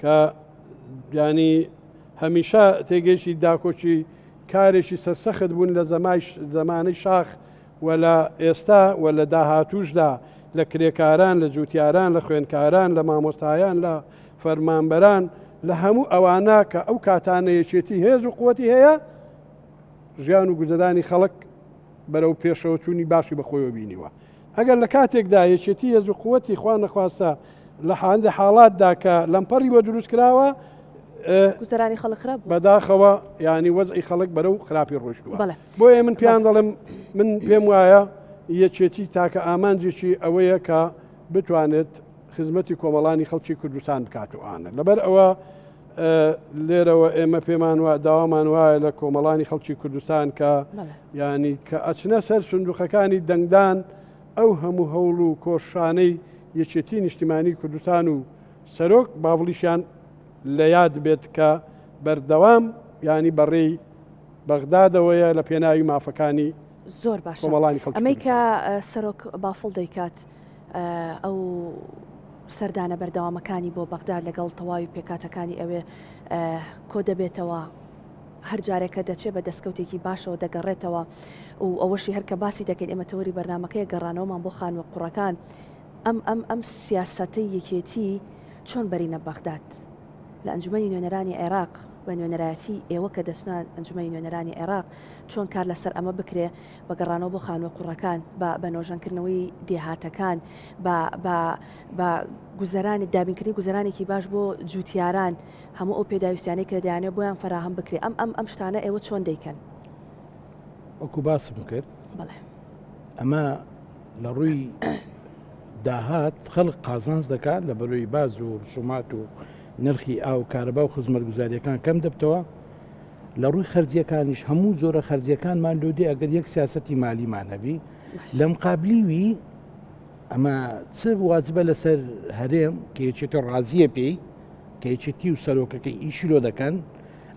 کە ینی هەمیشە تێگەیشی داکۆکی کارێکی سەرسەخت بوون لە زەمانەی شاخ و لە ئێستا و لە داهاتووشدا لە کرێکاران، لە جووتیاران، لە خوێندکاران، لە مامۆستایان، لە فەرمانبەران، لە هەموو ئەوانە کە ئەو کاتانە یەکێتی هێز و قوتی هەیە، ژیان و گوزەرانی خەڵک بەرەو پێشەوەچوونی باشی بەخۆیەوە بینیوە. ئەگەر لە کاتێکدا یەکێتی هێز و قوتی خوا نەخواستە لە هەندێ حاڵاتدا کە لەمپەڕی بۆ دروست کراوە گوزەرانی خەڵک خراپ بەداخەوە ینی وەزعی خەڵک بەرەو خراپی ڕۆشتووە بۆیە من پێیان دەڵێم من پێم وایە یەکێتی تاکە ئامانجێکی ئەوەیە کە بتوانێت خزمەتی کۆمەڵانی خەڵکی کوردستان بکات و ئانە لەبەر ئەوە لێرەوە ئێمە پێمان وە داوامان وایە لە کۆمەڵانی خەڵکی کوردستان کە ینی کە ئەچنە سەر سندوقەکانی دەنگدان ئەو هەموو هەوڵ و کۆشانەی یەکێتی نیشتیمانی کوردستان و سەرۆک باڤڵیشیان لە یاد بێت کە بەردەوام ینی بەڕێی بەغدادەوەیە لە پێناوی مافەکانی زۆر باشە کۆمەڵانی خەڵکی ئەمەی کە سەرۆک بافڵ دەیکات ئەو سەردانە بەردەوامەکانی بۆ بەغداد لەگەڵ تەواوی پێکاتەکانی ئەوێ کۆ دەبێتەوە هەر جارێک کە دەچێت بە دەستکەوتێکی باشەوە دەگەڕێتەوە و ئەوەشی هەر کە باسی دەکەین ئێمە تەوەری بەرنمەکەی گەڕانەوەمان بۆ خانووە قوڕەکان ئەم ئەم ئەم سیاسەتەی یەکێتی چۆن بەرینە بەغداد لە ئەنجومەنی نوێنەرانی عێراق بە نوێنەرایەتی ئێوە کە دەچنە ئەنجومەنی نوێنەرانی عێراق چۆن کار لەسەر ئەمە بکرێ بە گەڕانەوە بۆ خانووە قوڕەکان بە بە نۆژەنکردنەوەی دێهاتەکان بە بە بە گوزەرانی دابینکردنی گوزەرانێکی باش بۆ جوتیاران هەموو ئەو پێداویستیانەی کە دەیانەوێت بۆیان فەراهەم بکرێ ئەم ئەم ئەم شتانە ئێوە چۆن دەیکەن؟ وەکو باسم کرد بەڵێ ئەمە لە ڕووی داهات خەڵک قازانج دەکات لە بەرۆی باز و ڕسومات و نرخی ئاو کارەبا و خزمەتگوزاریەکان کەم دەبتەوە لە ڕووی خەرجیەکانیش هەموو جۆرە خەرجیەکانمان لۆ دێ ئەگەر یەک سیاسەتی مالیمان هەبی لە مقابلی وی ئەمە چ واجبە لەسەر هەرێم کە یەکێتی ڕازیە پێی کە یەکێتی و سەرۆکەکەی ئیشی لۆ دەکەن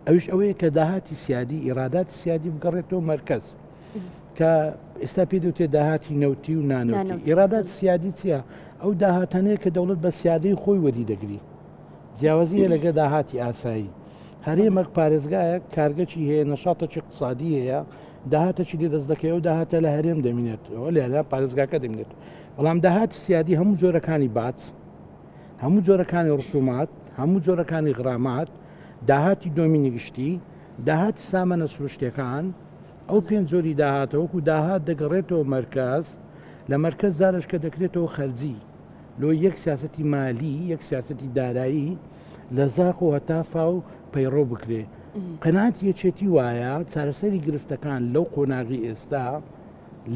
ئەوش ئەوەیە کە داهاتی سیادی ئیراداتی سیادی بگەڕێتەوە مەرکەز کە ئێستا پێ دەوتێ داهاتی نەوتی و نانەوتی ئیرادات سیادی چییە ئەو داهاتانەیە کە دەوڵەت بە سیادەی خۆی وەری دەگری جیاوازی لەگە داهاتی ئاسایی هەرێمەک پارێزگایەک کارگەچی هەیە نەشاتەکی اقتصادی هەیە داهاتەکی لێ دەست دەکەی ئەو داهاتە لە هەرێم دەمینێتەوە لێرە پارێزگاکە دەمینێت بەڵام داهاتی سیادی هەموو جۆرەکانی باج هەموو جۆرەکانی ڕسومات هەموو جۆرەکانی غرامات داهاتی دۆمینی گشتی داهاتی سامانە سروشتەکان ئەو پێنج جۆری داهاتە وەکو داهات دەگەڕێتەوە مەرکەز، لە مەرکەز جارێش کە دەکرێتەوە خەرجی لۆ یەک سیاسەتی مالی، یەک سیاسەتی دارایی لە زاخۆ هەتا فاو پەیڕەو بکرێ. قەناعەتی یەکێتی وایە چارەسەری گرفتەکان لەو قۆناغی ئێستا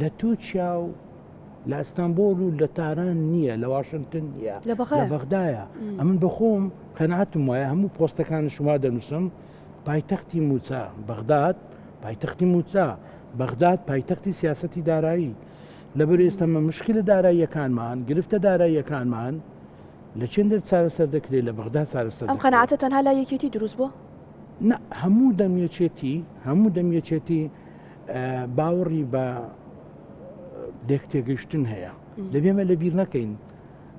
لە تورکیا و لە ئەستانبۆڵ و لە تاران نییە، لە واشنتن نییە، لە بەغدایە. ئەمن بەخۆم قەناعەتم وایە هەموو پۆستەکانیشم وا دەنووسم پایتەختی مووچە، بەغداد پایتەختی مووچە، بەغداد پایتەختی سیاسەتی دارایی. لەبەر ئێستا مە مشکلە داراییەکانمان، گرفتە داراییەکانمان لە چێندەر چارەسەر دەکرێت لە بەغداد چارەسەر ئەم قەناعەتە تەنها لای یەکێتی دروست بووە؟ نا، هەموو دەم یەکێتی، هەموو دەم یەکێتی باوەڕی بە لێک تێگەیشتن هەیە. دەبێ ئێمە لەبیر نەکەین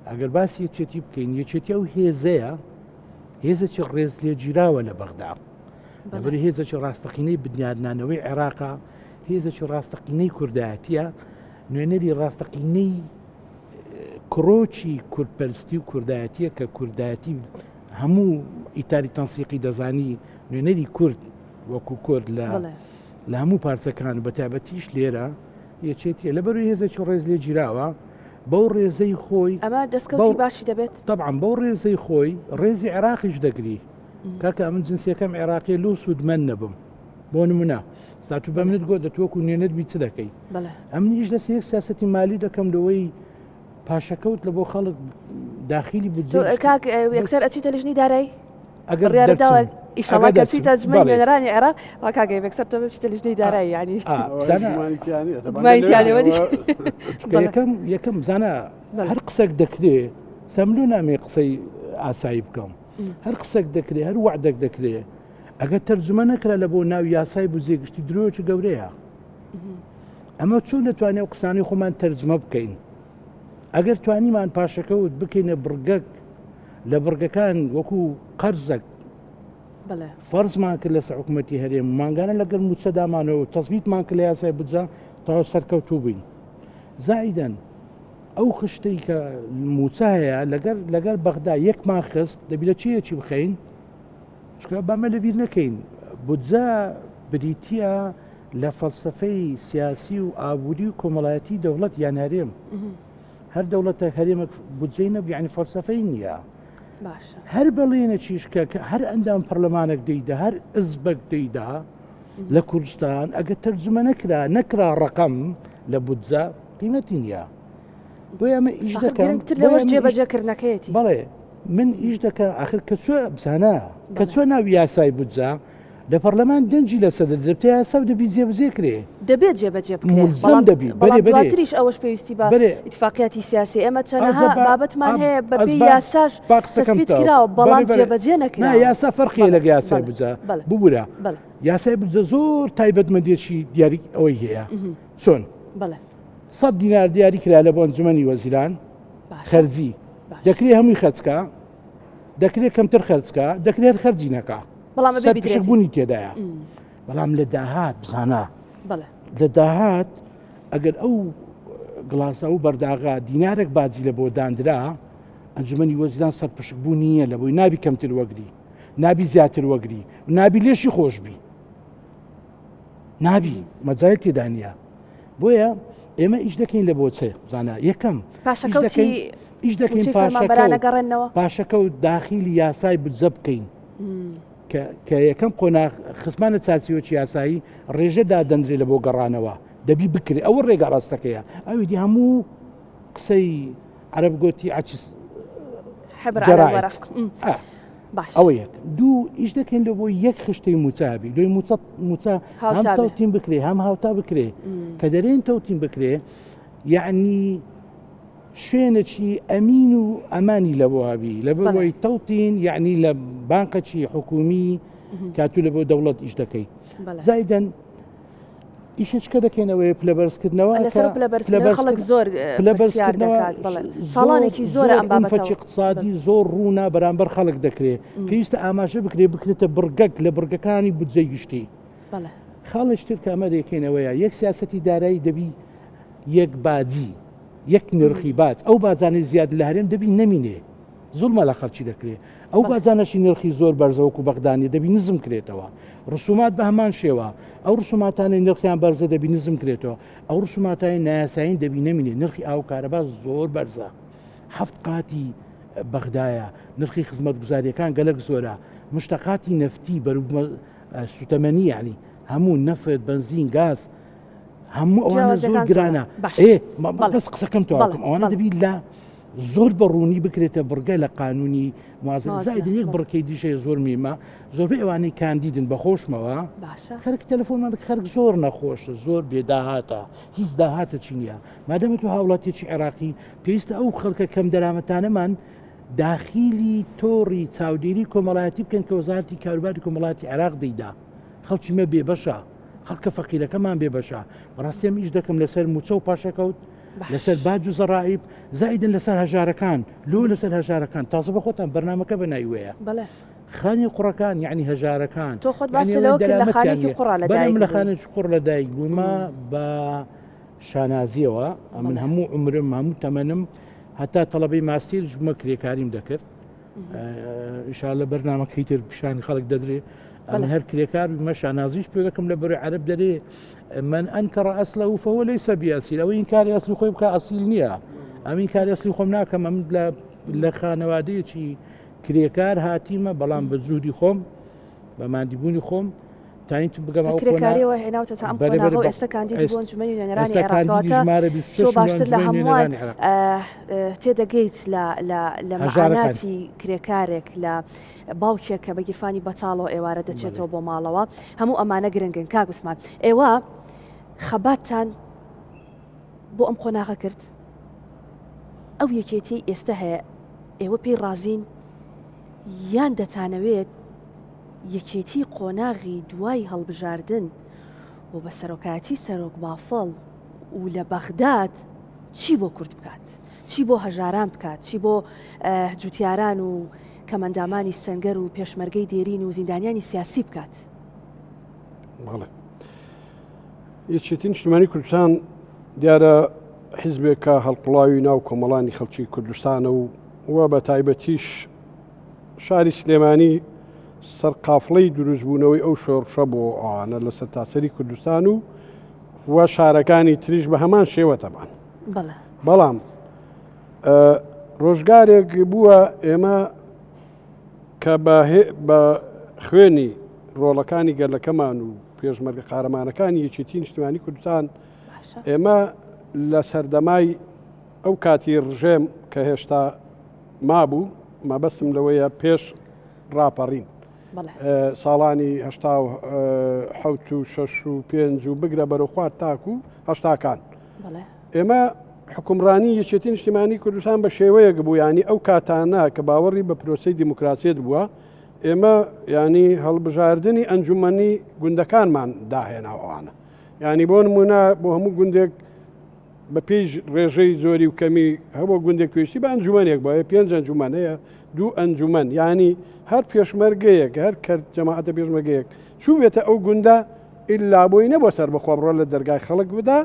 ئەگەر باسی یەکێتی بکەین، یەکێتی ئەو هێزەیە هێزێکی ڕێزلێگیراوە لە بەغدا. لەبەر هێزێکی ڕاستەقینەی بنیادنانەوەی عێراقا، هێزێکی ڕاستەقینەی کوردایەتیە، نوێنەری ڕاستەقینەی کڕۆکی کوردپەرستی و کوردایەتیە کە کوردایەتی هەموو ئیتاری تەنسیقی دەزانی نوێنەری کورد وەکو کورد لە لە هەموو پارچەکان و بەتایبەتیش لێرە یەکێتیە لەبەر هێزێکی ڕێز لێ گیراوە بەو ڕێزەی خۆی ئەمە دەستکەوتی باشی دەبێت طبعا بەو ڕێزەی خۆی ڕێزی عێراقیش دەگری. کاکە من جنسیەکەم عێراقی لۆ سوودمەند نەبم بۆ نمونە ساتو بە منت گۆ دەتوەکو نوێنەر بی چ دەکەی ئەمنیش لەسەر یەک سیاسەتی مالی دەکەم لەوەی پاشەکەوت لە بۆ خەڵک داخلی بودجە کاک یەکسەر ئەچیتە لژنی دارایی ئەگەر بڕیارداوە ئیشەڵا کە چیتە ئەنجومەنی نوێنەرانی عێراق وا کاک یەکسەر تۆ بچیتە لژنەی دارایی یعنی یەکەم یەکەم زانا هەر قسەک دەکرێ سەملو نامێ قسەی ئاسایی بکەم هەر قسەک دەکرێ هەر وعدەک دەکرێ ئەگەر تەرجمە نەکرا لە بۆ ناو یاسای بودجەی گشتی درۆیەکی گەورەیە ئەمە چۆن دەتوانێت ئەو قسانەی خۆمان تەرجمە بکەین ئەگەر توانیمان پاشەکەوت بکەینە بڕگەک لە بڕگەکان وەکو قەرزەک فەرزمان کرد لەسەر حکوومەتی هەرێم مانگانە لەگەر موچەدامانەوە تەزبیتمان کرد لە یاسای بودجە تا سەرکەوتوو بووین زائیدەن ئەو خشتەی کە موچە هەیە لەگەر لەگەر بەغدا یەکمان خست دەبی لە چیەکی بخەین چونکە بامە لەبیر نەکەین بودجە بریتە لە فەلسفەی سیاسی و ئابووری و کۆمەڵایەتی دەوڵەت یان هەرێم هەر دەوڵەتە هەرێمەک بودجەی نەبوو یعنی فەلسفەی نییە هەر بەڵێنەکیش کە هەر ئەندام پەرلەمانێک دەیدا هەر ئزبەک دەیدا لە کوردستان ئەگە تەرجمە نەکرا نەکرا ڕقم لە بودجە قیمەتی نییە بۆیە ئەمە ئیش دەکەم گرنگتر لەوەش جێبەجێکردنەکەیەتی بەڵێ من ئیش دەکە ئاخر کە چۆ بزانە کە چۆ ناو یاسای بودجە لە پەرلەمان دەنگی لەسەر دەدرێت یاسا و دەبی جێبەجێ کرێ دەبێت جێبەجێ بکرێت بەڵام دەبی بەڵام دواتریش ئەوەش پێویستی بە ئیتفاقیاتی سیاسی ئێمە چەنەها بابەتمان هەیە بەپێی یاساش تەسبیت کراوە بەڵام جێبەجێ نەکرا یاسا فەرقی لەگە یاسای بودجە ببورە یاسای بودجە زۆر تایبەتمەندێکی دیاری ئەوەی هەیە چۆن بەڵێ سەد دینار دیاری کرا لە بۆ ئەنجومەنی وەزیران خەرجی دەکرێ هەمووی خەرجکە دەکرێت کەمتر خەرجکە دەکرێت خەرجی نەکا بەڵام بوونی تێدایە بەڵام لە داهات بزانە لە داهات ئەگەر ئەو گڵاسە و بەرداغا دینارێک باجی لە بۆ دانرا ئەنجومەنی وەزیران سەرپشک بوو نییە لە بۆی نابی کەمتر وەگری نابی زیاتر وەگری نابی لێشی خۆشببی نابی مەجای تێدا نییە بۆیە ئێمە ئیش دەکەین لە بۆچێ زانە یەکەم پاشەکەوتی ئیش دەکەین پاشەکەوتەگەڕێنەوە پاشەکەوت داخیلی یاسای بودجە بکەین کە یەکەم قۆناغ خسمانە چارچیوەکی یاسایی ڕێژە دادەندرێ لە بۆ گەڕانەوە دەبی بکرێ ئەوە ڕێگا ڕاستەکەیە ئەوی دی هەموو قسەی عەرەب گۆتی عەکس حبر على الورق باش ئەوە یەک دوو ئیش دەکەین لە بۆ یەک خشتەی موچابی دوی موچە موچە هەم تەوتین بکرێ هەم هاوتا بکرێ کە دەرێن تەوتین بکرێ یعنی شوێنێکی ئەمین و ئەمانی لە بۆ هەبی لە بەوەی تەوتین یعنی لە بانقەکی حکومی کاتو لە بۆ دەوڵەت ئیش دەکەیت زایدەن ئیشەچکە دەکەینەوەی پلە بەرزکردنەوە لەسەر پلە بەرزکردنەوە خەڵک زۆر پلە پرسیار دەکات بەڵێ ساڵانێکی زۆرە ئەم بابەتە اقتصادی زۆر ڕوونە بەرامبەر خەڵک دەکرێت پێویستە ئاماژە بکرێت بکرێتە بڕگەک لە بڕگەکانی بودجەی گشتی خاڵێکی تر کە ئەمە دەکەینەوەیە یەک سیاسەتی دارایی دەبی یەک باجی یەک نرخی باج ئەو باجانەی زیاد لە هەرێم دەبی نەمینێ زوڵمە لە خەڵکی دەکرێت ئەو باجانەشی نرخی زۆر بەرزە وەکو بەغدانی دەبی نزم کرێتەوە ڕسومات بە هەمان شێوە ئەو ڕسوماتانەی نرخیان بەرزە دەبی نزم کرێتەوە ئەو ڕسوماتانی نایاسایین دەبی نەمینێ نرخی ئاو کارەبا زۆر بەرزە هەفت قاتی بەغدایە نرخی خزمەتگوزاریەکان گەلک زۆرە مشتەقاتی نەفتی بەرو سوتەمەنی یعنی هەموو نەفت بەنزین گاز هەموو ئەوانە زۆر گرانە بەس قسەکەم تەواوکەم ئەوانە دەبی لە زۆر بە ڕوونی بکرێتە بڕگە لە قانونی موازنە زایدن یەک بڕکەی دیشەیە زۆر میمە زۆربەی ئەوانەی کاندیدن بە خۆشمەوە خەرک تەلەفۆنمان خەرک زۆر نەخۆشە زۆر بێداهاتە هیچ داهاتە چی نییە مادەمە تو هاوڵاتیەکی عێراقی پێویستە ئەو خەڵکە کەم دەرامەتانەمان داخیلی تۆڕی چاودێری کۆمەڵایەتی بکەن کە وەزارتی کاروباری کۆمەڵاتی عێراق دەیدا خەڵکی مە بێبەشە خەڵکە فەقیرەکەمان بێبەشە بەڕاستی ئەم ئیش دەکەم لەسەر موچە و پاشەکەوت لەسەر باج و زەڕائیب زائیدن لەسەر هەژارەکان لۆ لەسەر هەژارەکان تازە بە خۆتان بەرنمەکە بە ناویەیە خانی قوڕەکان یعنی هەژارەکان تۆ خۆت باس لەوە کرد لە خانێکی قوڕە لە دایک لە خانێکی قوڕ لە دایک بوومە بە شانازیەوە ئەمن هەموو عمرم هەموو تەمەنم هەتا تەڵەبەی ماستیرش بوومە کرێکاریم دەکرد ئیشااللە بەرنامەکەی تر پیشانی خەڵک دەدرێ ئەمن هەر کرێکار بمە شانازیش پێ دەکەم لە بەرەی عەرەب دەرێ من ئەنکەڕ ئەسلە و فەوە لەیسە بئەسیل ئەوە ئینکاری ئەسلی خۆی بکە ئەسیل نییە ئەم ئینکاری ئەسلی خۆم ناکەم ئەم لە لە خانەوادەیەکی کرێکار هاتیمە بەڵام بە جوودی خۆم بە مادیبوونی خۆم تاینتم بگەم ئەو کرێکاریەوە هێناوتە تا ئەم قۆناغە و ئێستا کاندیدی بۆ ئەنجومەنی نوێنەرانی عێراق کەواتە تۆ باشتر لە هەمووان تێدەگەیت لە لە لە مەعاناتی کرێکارێک لە باوکێک کە بە گیرفانی بەتاڵەوە ئێوارە دەچێتەوە بۆ ماڵەوە هەموو ئەمانە گرنگن کاک عوسمان ئێوە خەباتتان بۆ ئەم قۆناغە کرد ئەو یەکێتی ئێستا هەیە ئێوە پێی ڕازین یان دەتانەوێت یەکێتی قۆناغی دوای هەڵبژاردن و بە سەرۆکایەتی سەرۆک بافڵ و لە بەغداد چی بۆ کورد بکات؟ چی بۆ هەژاران بکات؟ چی بۆ جوتیاران و کەمەندامانی سەنگەر و پێشمەرگەی دێرین و زیندانیانی سیاسی بکات؟ بەڵێ. یەکێتی نیشتمانی کوردستان دیارە حیزبێکە هەڵقوڵاوی ناو کۆمەڵانی خەڵکی کوردستانە و و بە تایبەتیش شاری سلێمانی سەرقافڵەی دروستبوونەوەی ئەو شۆڕشە بۆ ئەوانە لە سەرتاسەری کوردستان و و شارەکانی تریش بە هەمان شێوە تەبان بەڵام ڕۆژگارێک بووە ئێمە کە بە خوێنی ڕۆڵەکانی گەلەکەمان و پێشمەرگە قارەمانەکانی یەکێتی نیشتمانی کوردستان ئێمە لە سەردەمای ئەو کاتی ڕژێم کە هێشتا مابوو مەبەستم لەوەیە پێش ڕاپەڕین ساڵانی هەشتا حوت و شەش و پێنج و بگرە بەرەو خوار تاکو هەشتاکان ئێمە حکومڕانی یەکێتی نیشتیمانی کوردستان بە شێوەیەک بوو ینی ئەو کاتانە کە باوەڕی بە پرۆسی دیموکراسیت بووە ئێمە ینی هەڵبژاردننی ئەنجومەنی گوندەکانمان داهێناوانە ینی بۆ نمونە بۆ هەموو گوندێک بە پێی ڕێژەی زۆری و کەمی هەبوو گوندێک پێویستی بە ئەنجومەنێک بۆیە پێنج ئەنجومەن هەیە دوو ئەنجومەن یانی هەر پێشمەرگەیەک هەر کەرت جەماعەتە پێشمەرگەیەک چوو بێتە ئەو گوندە ئیلا بۆی نەبووە سەربەخۆ بڕۆ لە دەرگای خەڵک بدا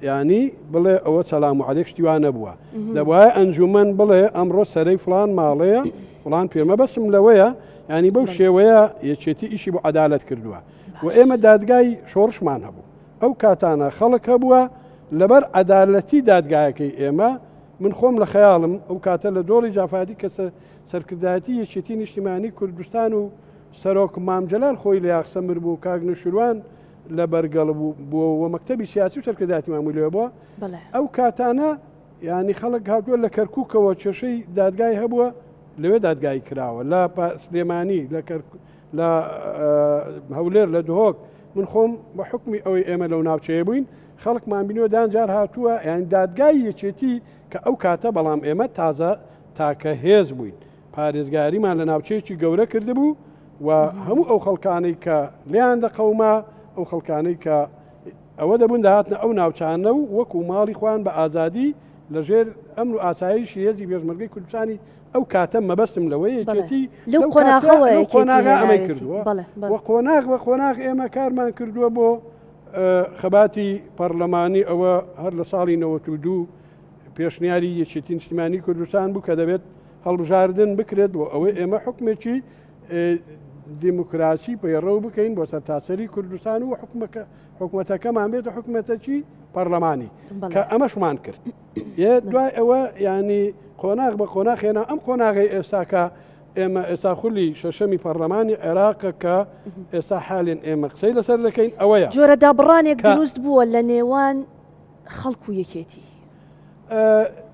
ینی بڵێ ئەوە سەلام و عەلێک شتی وا نەبووە دەبواە ئەنجومەن بڵێ ئەمڕۆ سەرەی فلان ماڵەیە فلان پێمە بەسم لەوەیە ینی بەو شێوەیە یەکێتی ئیشی بۆ عەدالەت کردووە و ئێمە دادگای شۆڕشمان هەبوو ئەو کاتانە خەڵک هەبووە لەبەر عەدالەتی دادگایەکەی ئێمە، من خۆم لە خەیاڵم ئەو کاتە لە دۆڵی جافایەتی کە سەرکردایەتی یەکێتی نیشتیمانی کوردستان و سەرۆک مام جەلال خۆی لە یاخسەمر بوو کاک نوشیروان لە بەرگەڵ بوو و مەکتەبی سیاسی و سەرکردایەتی ماموی لێ بووە ئەو کاتانە ینی خەڵک هاتووە لە کەرکووکەوە کێشەی دادگای هەبووە لەوێ دادگایی کراوە لە سلێمانی لە لە هەولێر لە دهۆک من خۆم بە حکمی ئەوەی ئێمە لەو ناوچەیە بووین خەڵکمان بینەوە دانجار هاتووە یان دادگای یەکێتی کە ئەو کاتە بەڵام ئێمە تازە تاکە هێز بووین پارێزگاریمان لە ناوچەیەکی گەورە کردبوو و هەموو ئەو خەڵکانەی کە لیان دەقەوما ئەو خەڵکانەی کە ئەوە دەبوون دەهاتنە ئەو ناوچانە و وەکو ماڵی خۆیان بە ئازادی لەژێر ئەمن و ئاسایشی هێزی پێشمەرگەی کوردستانی ئەو کاتە مەبەستم لەوەیە یەکێتی لەو قۆناغەوە قۆناغە ئەمەی کردووە و قۆناغ بە قۆناغ ئێمە کارمان کردووە بۆ خەباتی پەرلەمانی ئەوە هەر لە ساڵی 92 پێشنیاری یەکێتی نیشتیمانی کوردستان بوو کە دەبێت هەڵبژاردن بکرێت بۆ ئەوەی ئێمە حکومێکی دیموکراسی پەیڕەو بکەین بۆ سەرتاسەری کوردستان و حکومەکە حکوومەتەکەمان بێت حکوومەتەکی پەرلەمانی کە ئەمەشمان کرد دوای ئەوە ینی قۆناغ بە قۆناغ هێنا ئەم قۆناغی ئێستاکە ئێمە ئێستا خولی شەشەمی پەرلەمانی عێراقە کە ئێستا حالێن ئێمە قسەی لەسەر دەکەین ئەوەیە جۆرە دابڕانێک دروست بووە لە نێوان خەڵک و یەکێتی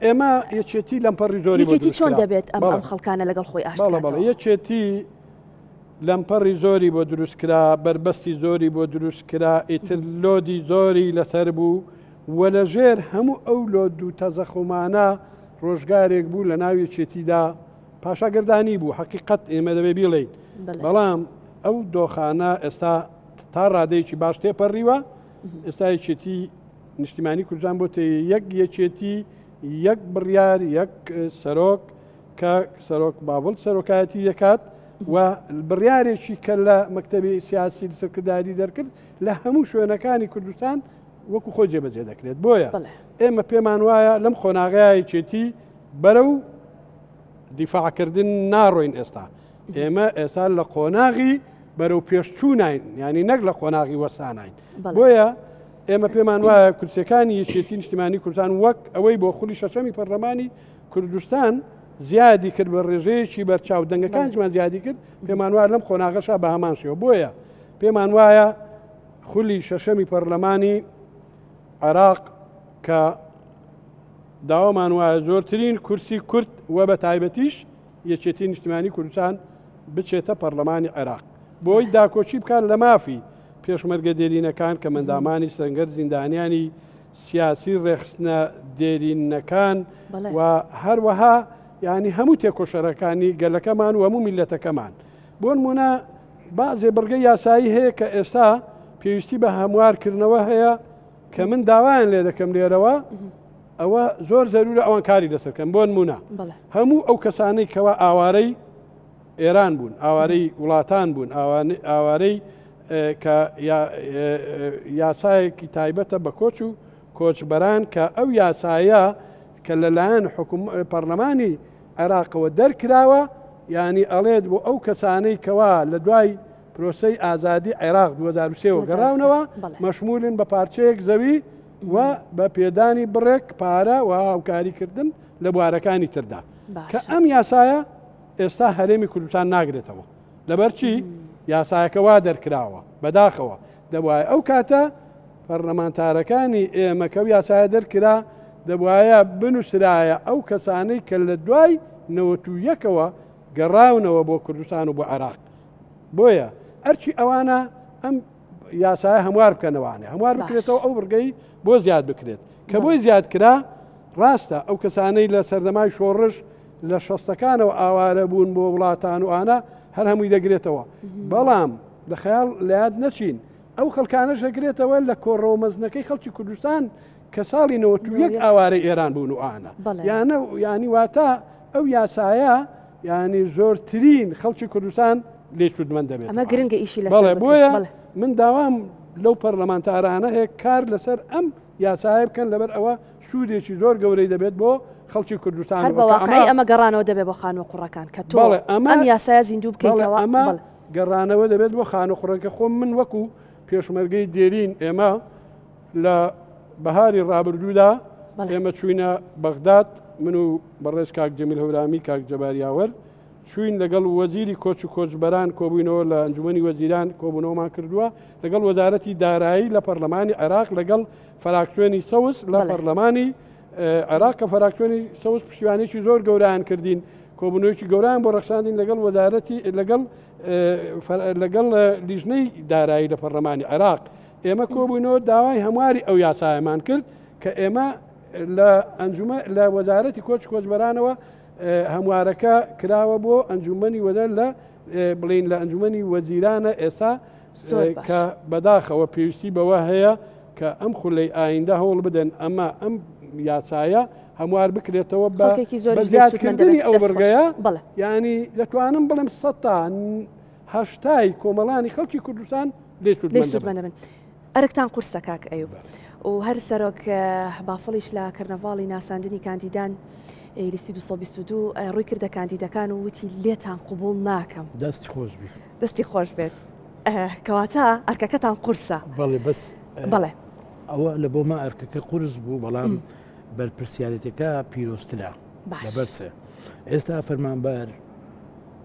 ئێمە یەکێتی لەمپەڕی زۆری یەکێتی چۆن دەبێت ئەم ئەم خەڵکانە لەگەڵ خۆی ئاشت بەڵێ یەکێتی لەمپەڕی زۆری بۆ دروست کرا بەربەستی زۆری بۆ دروست کرا ئیتر لۆدی زۆری لەسەر بوو و لە ژێر هەموو ئەو لۆد و تەزەخومانە ڕۆژگارێک بوو لە ناو یەکێتیدا پاشاگەردانی بوو حەقیقەت ئێمە دەبێ بیڵێین بەڵام ئەو دۆخانە ئێستا تا ڕادەیەکی باش تێپەڕیوە ئێستا یەکێتی نیشتیمانی کوردستان بۆتە یەک یەکێتی یەک بڕیار یەک سەرۆک کە سەرۆک باڤڵ سەرۆکایەتی دەکات و بڕیارێکی کە لە مەکتەبی سیاسی سەرکردایەتی دەرکرد لە هەموو شوێنەکانی کوردستان وەکو خۆی جێبەجێ دەکرێت بۆیە ئێمە پێمان وایە لەم قۆناغەیە یەکێتی بەرەو دیفاعکردن ناڕۆین ئێستا ئێمە ئێستا لە قۆناغی بەرەو پێشچووناین ینی نەک لە قۆناغی وەسانین بۆیە ئێمە پێمان وایە کورسەکانی یەکێتی نیشتیمانی کوردستان وەک ئەوەی بۆ خولی شەشەمی پەرلەمانی کوردستان زیادی کرد بە ڕێژەیەکی بەرچاو دەنگەکانیشمان زیادی کرد پێمان وایە لەم قۆناغەشا بە هەمان شێوە بۆیە پێمان وایە خولی شەشەمی پەرلەمانی عێراق کە داوامان وایە زۆرترین کورسی کورد و بە تایبەتیش یەکێتی نیشتمانی کوردستان بچێتە پەرلەمانی عێراق بۆی داکۆکی بکات لە مافی پێشمەرگە دێرینەکان کە مندامانی سەنگەر زیندانیانی سیاسی ڕێخستنە دێرینەکان و هەروەها ینی هەموو تێکۆشەرەکانی گەلەکەمان و هەموو میلەتەکەمان بۆ نمونە بەعزێ بڕگە یاسایی هەیە کە ئێستا پێویستی بە هەموارکردنەوە هەیە کە من داوایان لێ دەکەم لێرەوە ئەوە زۆر زەرورە ئەوان کاری لەسەرکەن بۆ نمونە هەموو ئەو کەسانەی کەوا ئاوارەی ئێران بوون ئاوارەی وڵاتان بوون ئاوارەی کە یاسایەکی تایبەتە بە کۆچ و کۆچبەران کە ئەو یاسایە کە لەلایەن حکوم پەرلەمانی عێراقەوە دەرکراوە یانی ئەڵێت بۆ ئەو کەسانەی کەوا لە دوای پرۆسەی ئازادی عێراق 2023 وە گەڕاونەوە مەشمولن بە پارچەیەک زەوی و بە پێدانی بڕێک پارە و هاوکاریکردن لە بوارەکانی تردا کە ئەم یاسایە ئێستا هەرێمی کوردستان ناگرێتەوە لەبەر چی یاسایەکە وا دەرکراوە بەداخەوە دەبواە ئەو کاتە پەرلەمانتارەکانی ئێمە کە ئەو یاسایە دەرکرا دەبوایە بنووسرایە ئەو کەسانەی کە لە دوای 91ەوە گەڕاونەوە بۆ کوردستان و بۆ عێراق بۆیە ئەرچی ئەوانە ئەم یاسایە هەموار بکەنەوانێ هەموار بکرێتەوە ئەو بڕگەی بۆ زیاد بکرێت کە بۆی زیاد کرا ڕاستە ئەو کەسانەی لە سەردەمای شۆڕش لە شەستەکانەوە ئاوارە بوون بۆ وڵاتان و ئانا هەر هەمووی دەگرێتەوە بەڵام لە خەیاڵ لە یاد نەچین ئەو خەڵکانەش دەگرێتەوە لە کۆڕەوە مەزنەکەی خەڵکی کوردستان کە ساڵی 91 ئاوارەی ئێران بوون و ئانا یانە ینی واتە ئەو یاسایە ینی زۆرترین خەڵکی کوردستان لێ سوودمەند دەبێت ئەمە گرنگە ئیشی لە بەڵێ بۆیە من داوام لەو پەرلەمانتارانە هەیە کار لەسەر ئەم یاسایە بکەن لەبەر ئەوە سوودێکی زۆر گەورەی دەبێت بۆ خەڵکی کوردستان هەر بە واقعی ئەمە گەڕانەوە دەبێت بۆ خانووە قوڕەکان کە تۆ ئەم یاسایە زیندوو بکەیتەوە ئەمە گەڕانەوە دەبێت بۆ خانووخڕەکە خۆم من وەکو پێشمەرگەی دێرین ئێمە لە بەهاری ڕابردوودا ئێمە چوینە بەغداد من و بەڕێز کاک جەمیل هەورامی کاک جەبار یاوەر چوین لەگەڵ وەزیری کۆچ و کۆچبەران کۆبووینەوە لە ئەنجومەنی وەزیران کۆبوونەوەمان کردووە لەگەڵ وەزارەتی دارایی لە پەرلەمانی عێراق لەگەڵ فراکسیۆنی سەوز لە پەرلەمانی عێراق کە فراکسیۆنی سەوز پشتیوانێکی زۆر گەورەیان کردین کۆبوونەوەیەکی گەورەیان بۆ ڕەخساندین لەگەڵ وەزارەتی لەگەڵ لەگەڵ لیژنەی دارایی لە پەرلەمانی عێراق ئێمە کۆبووینەوە داوای هەمواری ئەو یاسایەمان کرد کە ئێمە لە ئەنجومە لە وەزارەتی کۆچ کۆچبەرانەوە هەموارەکە کراوە بۆ ئەنجومەنی وەزار لە بڵین لە ئەنجومەنی وەزیرانە ئێستا کە بەداخەوە پێویستی بەوە هەیە کە ئەم خولەی ئایندە هەوڵ بدەن ئەمە ئەم یاسایە هەموار بکرێتەوە بە زیادکردنی ئەو بڕگەیە ینی دەتوانم بڵێم سە تا هەشتای کۆمەڵانی خەڵکی کوردستان لێ سوودمەند دەبن. ئەرکتان قورسە کاک ئەیوب و هەر سەرۆک بافڵیش لە کەرنەڤاڵی ناساندنی کاندیدان لیستی 222 ڕووی کردە کاندیدەکان و وتی لێتان قوبوڵ ناکەم. دەستی خۆش بێت. دەستی خۆش بێت. کەواتە ئەرکەکەتان قورسە. بەڵێ بەس بەڵێ. ئەوە لە بۆ ما ئەرکەکە قورس بوو بەڵام بەرپرسیارێتەکە پیرۆزترە لەبەر چ ئێستا فەرمانبەر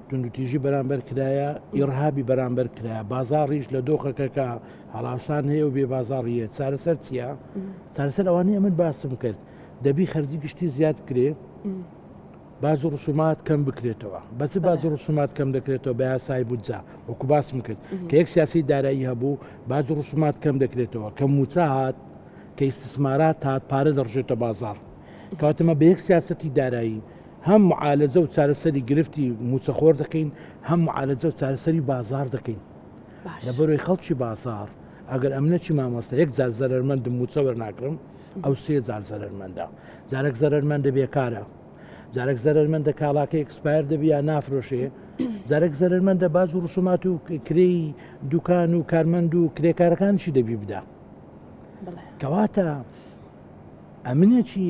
توندوتیژی بەرامبەر کرایە ئیڕهابی بەرامبەر کرایە بازاڕیش لە دۆخەکە کە هەڵاوسان هەیە و بێ بازاڕیە چارەسەر چییە چارەسەر ئەوانەیە من باسم کرد دەبی خەرجی گشتی زیاد بکرێ باج و ڕسومات کەم بکرێتەوە بەچ باج و ڕسومات کەم دەکرێتەوە بە یاسای بودجە وەکو باسم کرد کە یەک سیاسی دارایی هەبوو باج و ڕسومات کەم دەکرێتەوە کە موچە هات کە ئیستثمارات هات پارە دەڕژێتە بازار کەواتەمە بە یەک سیاستی دارایی هەم معالەجە و چارەسەری گرفتی موچەخۆر دەکەین هەم معالەجە و چارەسەری بازار دەکەین لەبەرەوەی خەڵکی بازار ئەگەر ئەمنەکی مامۆستا یەک جار زەرمەندم موچە وەرناگرم ئەو سێ جار زەرمەندە جارێک زەرمەندە بێکارە جارێک زەرمەندە کاڵاکە expire دەبی یا نافرۆشێ جارێک زەرمەندە باج و ڕسومات و کرێی دوکان و کارمەند و کرێکارەکانشی دەبی بدا کەواتە ئەمنێکی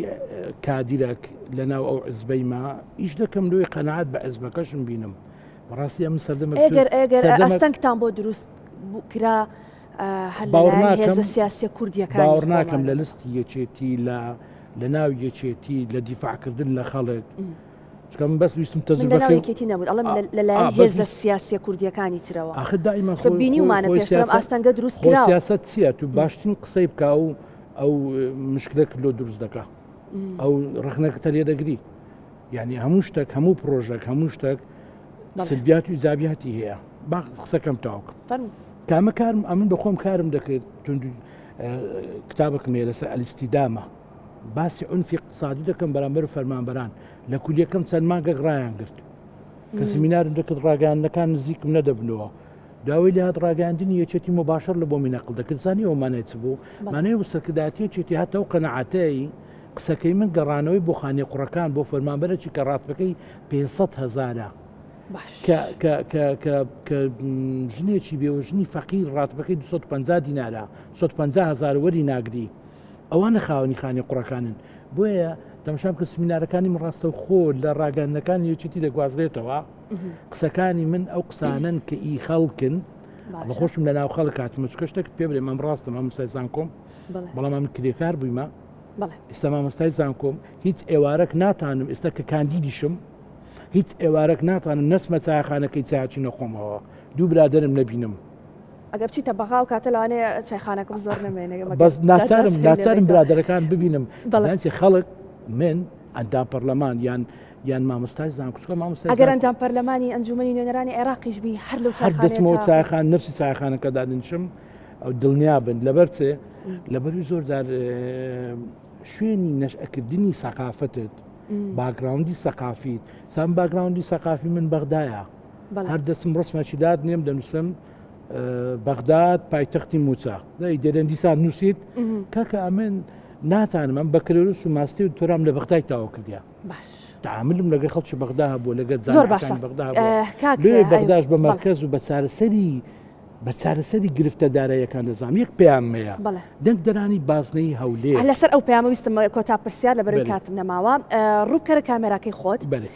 کادیرەک لە ناو ئەو عزبەی ما ئیش دەکەم لۆی قەنەعات بە عزبەکەشم بینم بەڕاستی ئەم سەردەمە ئەگەر ئەگەر ئاستەنگتان بۆ دروست کرا هەر سیاسیە کوردیەکان باوەڕ ناکەم لە لستی یەکێتی لە لە ناو یەکێتی لە دیفاعکردن لە خەڵک. چونکە من بەس ویستم من لەناو تەجروبەکەی یەکێتی نەبوون ئەڵێم ئا لە- لەلایەن ئا بەس هێزە ویست سیاسیە کوردیەکانی ترەوە ئاخر دائیما چونکە خۆی خۆی بینیومانە خۆی پێشترم سیاسەت ئاستەنگە دروست خۆ کراوە سیاسەت چییە تو باشترین قسەی بکە و ئەو مشکلەک لۆ دروست دەکا ئەو ڕەخنەکەتە لێ دەگری یعنی هەموو شتێک هەموو پرۆژەک هەموو شتێک بەڵێ. سلبیات و ئیجابیاتی هەیە با قسەکەم تاوکم فەرموو. کامە کارم ئەمن بە خۆم کارم دەکرد توند کتابێکم هەیە لەسەر الاستدامە باسی عنفی اقتصادی دەکەم بەرامبەر فەرمانبەران لە کولیەکەم چەند مانگێک ڕایان گرت کە سمینارم دەکرد ڕاگەیاندنەکان نزیکم نەدەبنەوە داوای لێهات ڕاگەیاندنی یەکێتی مباشر لە بۆمی نەقل دەکرد زانی ئەو مانای چ بوو مانای و سەرکردایەتی یەکێتی هاتە و قەنەعاتەی قسەکەی من گەڕانەوەی بۆ خانیە قوڕەکان بۆ فەرمانبەرێکی کە ڕاتبەکەی 500 هەزارە کە کە کە کە کە ژنێکی بێوەژنی فەقیر ڕاتبەکەی 250 دینارە 250 هەزار وەری ناگری ئەوانە خاوەنی خانی قوڕەکانن بۆیە تەماشام کە سمینارەکانی من ڕاستەوخۆ لە ڕاگەندنەکانی یەکێتی دەگوازرێتەوە قسەکانی من ئەو قسانەن کە ئی خەڵکن بە خۆشم لە ناو خەڵک هاتمە چکە شتێکت پێ بڵێم ئەم ڕاستم مامۆستای زانکۆم بەڵام ئەم کرێکار بوویمە ئێستا مامۆستای زانکۆم هیچ ئێوارەک ناتوانم ئێستا کە کاندیدیشم هیچ ئێوارەک ناتوانم نەچمە چایخانەکەی چاچی نەخۆمەوە دوو برادرم نەبینم ئەگەر بچیتە بەغا و کاتە لەوانەیە چایخانەکەم زۆر نەمێنێ بەس ناچارم ناچارم برادەرەکان ببینم بەڵێ خەڵک من ئەندام پەرلەمان یان یان مامۆستای زانکۆ چونکە مامۆستای ئەگەر ئەندام پەرلەمانی ئەنجومەنی نوێنەرانی عێراقیش بی هەر لەو هەر دەچمەوە چایخان نفسی چایخانەکە دادنیشم ئەو دڵنیا بن لەبەر چێ لەبەروی زۆر جار شوێنی نەشئەکردنی سەقافتت باگراوندی سەقافیت سام باگراوندی سەقافی من بەغدایە هەر دەستم ڕسمەکی داد نێم دەنووسم بەغداد پایتەختی موچە دەرێن دیسان نووسیت کاکە ئەمن ناتانم ئەم بەکەلۆریوس و ماستەری و دکتۆرام لە بەغدای تەواو کردیە باش تعاملم لەگەڵ خەڵکی بەغدا هەبووە لەگەڵ زۆر باشە جامعەکانی بەغدا هەبووە کاک لێ ئەیوب بەغداش بە بەڵێ مەرکەز و بە چارەسەری بە چارەسەری گرفتە داراییەکان دەزانم یەک پەیامم هەیە بەڵێ دەنگدەرانی بازنەی هەولێر لەسەر ئەو پەیامە ویستم کۆتا پرسیار لەبەرەوەی بەلێ. کاتم نەماوە ڕووبکەرە کامێراکەی خۆت بەلێ.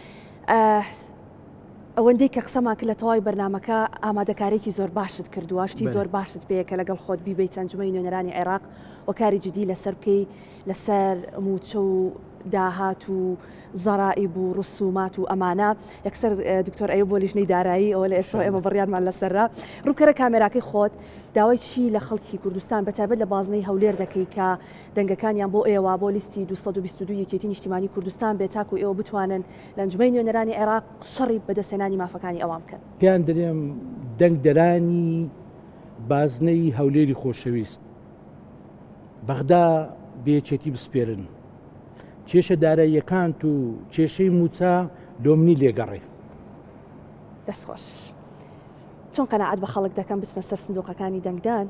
ئەوەندەی کە قسەمان کرد لە تەواوی بەرنامەکە ئامادەکاریەکی زۆر باشت کردووە شتی بەلێ. زۆر باشت پێیە کە لەگەڵ خۆت بیبەیتە ئەنجومەنی نوێنەرانی عێراق و کاری جدی لەسەر بکەی لەسەر مووچە و داهات و زەرائیب و ڕسومات و ئەمانە یەکسەر دکتۆر ئەیوب بۆ لیژنەی دارایی ئەوە لە ئێستەوە ئێمە بڕیارمان لەسەرە ڕووبکەرە کامێراکەی خۆت داوای چی لە خەڵکی کوردستان بە تایبەت لە بازنەی هەولێر دەکەی کە دەنگەکانیان بۆ ئێوە بۆ لیستی 222 یەکێتی نیشتیمانی کوردستان بێت تاکو ئێوە بتوانن لە ئەنجومەنی نوێنەرانی عێراق شەڕی بەدەستهێنانی مافەکانی ئەوان بکەن. پێیان دەرێم دەنگدەرانی بازنەی هەولێری خۆشەویست بەغدا بە یەکێتی بسپێرن کێشە داراییەکانت و کێشەی مووچە لۆمنی لێگەڕێ. دەست خۆش. چۆن قەناعەت بە خەڵک دەکەن بچنە سەر سندوقەکانی دەنگدان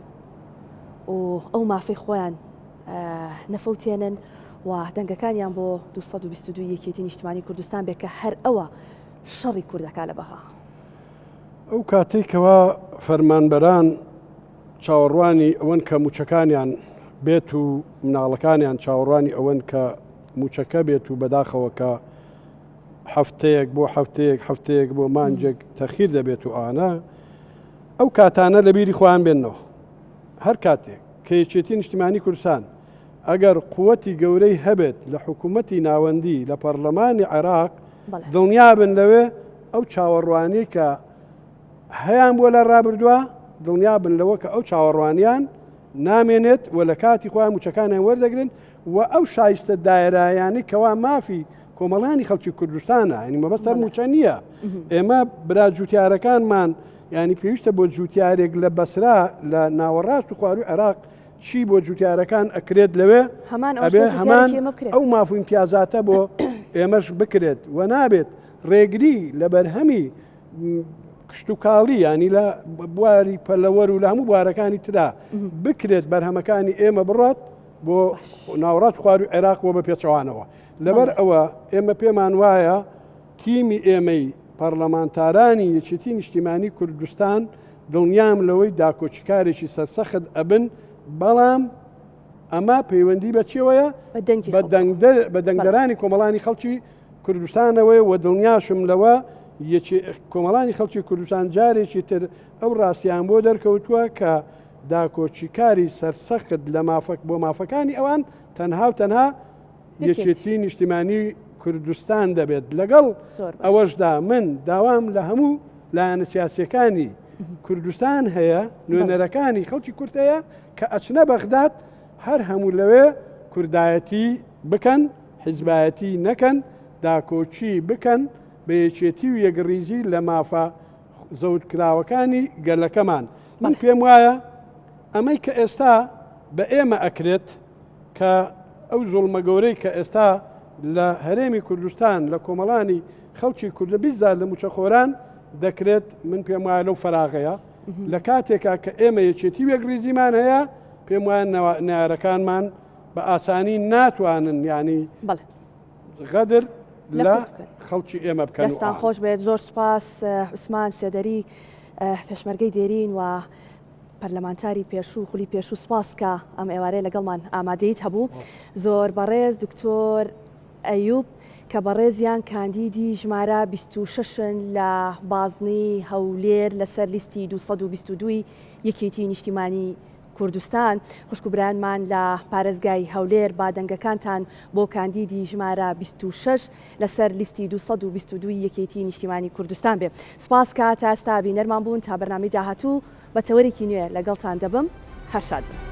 و ئەو مافەی خۆیان نەفەوتێنن و دەنگەکانیان بۆ 222 یەکێتی نیشتمانی کوردستان بێ کە هەر ئەوە شەڕی کوردەکە لە بەغا. ئەو کاتەی کەوا فەرمانبەران چاوەڕوانی ئەوەن کە مووچەکانیان بێت و مناڵەکانیان چاوەڕوانی ئەوەن کە مووچەکە بێت و بەداخەوە کە هەفتەیەک بۆ هەفتەیەک هەفتەیەک بۆ مانجێک تەخیر دەبێت و ئانا ئەو کاتانە لە بیری خۆیان بێنەوە هەر کاتێک کە یەکێتی نیشتیمانی کوردستان ئەگەر قوتی گەورەی هەبێت لە حکوومەتی ناوەندی لە پەرلەمانی عێراق دڵنیابن لەوێ ئەو چاوەڕوانی کە هەیان بووە لە ڕابردووە دڵنیابن لەوە کە ئەو چاوەڕوانیان نامێنێت و لە کاتی خۆیان موچەکانیان وەردەگرن و ئەو شایستە دایرایانی کەوا مافی کۆمەڵانی خەڵکی کوردستانە ینی مەبەست هەر موچە نییە ئێمە برا جوتیارەکانمان ینی پێویستە بۆ جوتیارێک لە بەسرا لە ناوەڕاست و خواروی عێراق چی بۆ جوتیارەکان ئەکرێت لەوێ هەمان ئەبێ هەمان ئەو ماف و امتیازاتە بۆ ئێمەش بکرێت و نابێت ڕێگری لە بەرهەمی کشتتوکاڵی ینی لە بواری پەلەوەر و لە هەموو بوارەکانی ترا بکرێت بەرهەمەکانی ئێمە بڕات بۆ ناوەڕاست خوارو عێراق بۆ بە پێچەوانەوە لەبەر ئەوە ئێمە پێمان وایە تیمی ئێمەی پەرلەمانتارانی یەکێتی نیشتیمانی کوردستان دڵنیام لەوەی داکۆکیکارێکی سەرسەخت ئەبن بەڵام ئەمە پەیوەندی بە چیەوەیە بە دەنگدەرانی کۆمەڵانی خەڵکی کوردستانەوەی و دڵنیاشم لەوە کۆمەڵانی خەڵکی کوردستان جارێکی تر ئەو ڕاستیان بۆ دەرکەوتووە کە داکۆکیکاری سەرسەخت لە مافەک بۆ مافەکانی ئەوان تەنها و تەنها یەکێتی نیشتیمانی کوردستان دەبێت لەگەڵ ئەوەشدا من داوام لە هەموو لایەنە سیاسیەکانی کوردستان هەیە نوێنەرەکانی خەڵکی کورد هەیە کە ئەچنە بەغداد هەر هەموو لەوێ کوردایەتی بکەن حیزبایەتی نەکەن داکۆکی بکەن بە یەکێتی و یەکڕیزی لە مافە زەوتکراوەکانی گەلەکەمان من پێم وایە ئەمەی کە ئێستا بە ئێمە ئەکرێت کە ئەو زوڵمە گەورەی کە ئێستا لە هەرێمی کوردستان لە کۆمەڵانی خەڵکی کوردە بیزار لە موچەخۆران دەکرێت من پێم وایە لەو فراغەیە لە کاتێکا کە ئێمە یەکێتی وێکڕیزیمان هەیە پێم وایە نارەکانمان بە ئاسانی ناتوانن ینی غەدر لە خەڵکی ئێمە بکەن. دەستان خۆش بێت زۆر سوپاس عوسمان سێدەری پێشمەرگەی دێرین و پەرلەمانتاری پێشوو خولی پێشوو سپاس کە ئەم ئێوارەیە لەگەڵمان ئامادەیت هەبوو زۆر بەڕێز دکتۆر ئەیوب کە بەڕێزیان کاندیدی ژمارە 26 لە بازنەی هەولێر لەسەر لیستی 222 یەکێتی نیشتیمانی کوردستان خوشک و برایانمان لە پارێزگای هەولێر با دەنگەکانتان بۆ کاندیدی ژمارە 26 لەسەر لیستی 222 یەکێتی نیشتیمانی کوردستان بێ. سوپاس کە تا ئێستا بینەرمان بوون تا بەرنامەی داهاتوو بە تەوەرێکی نوێ لەگەڵتان دەبم هەر شاد بن.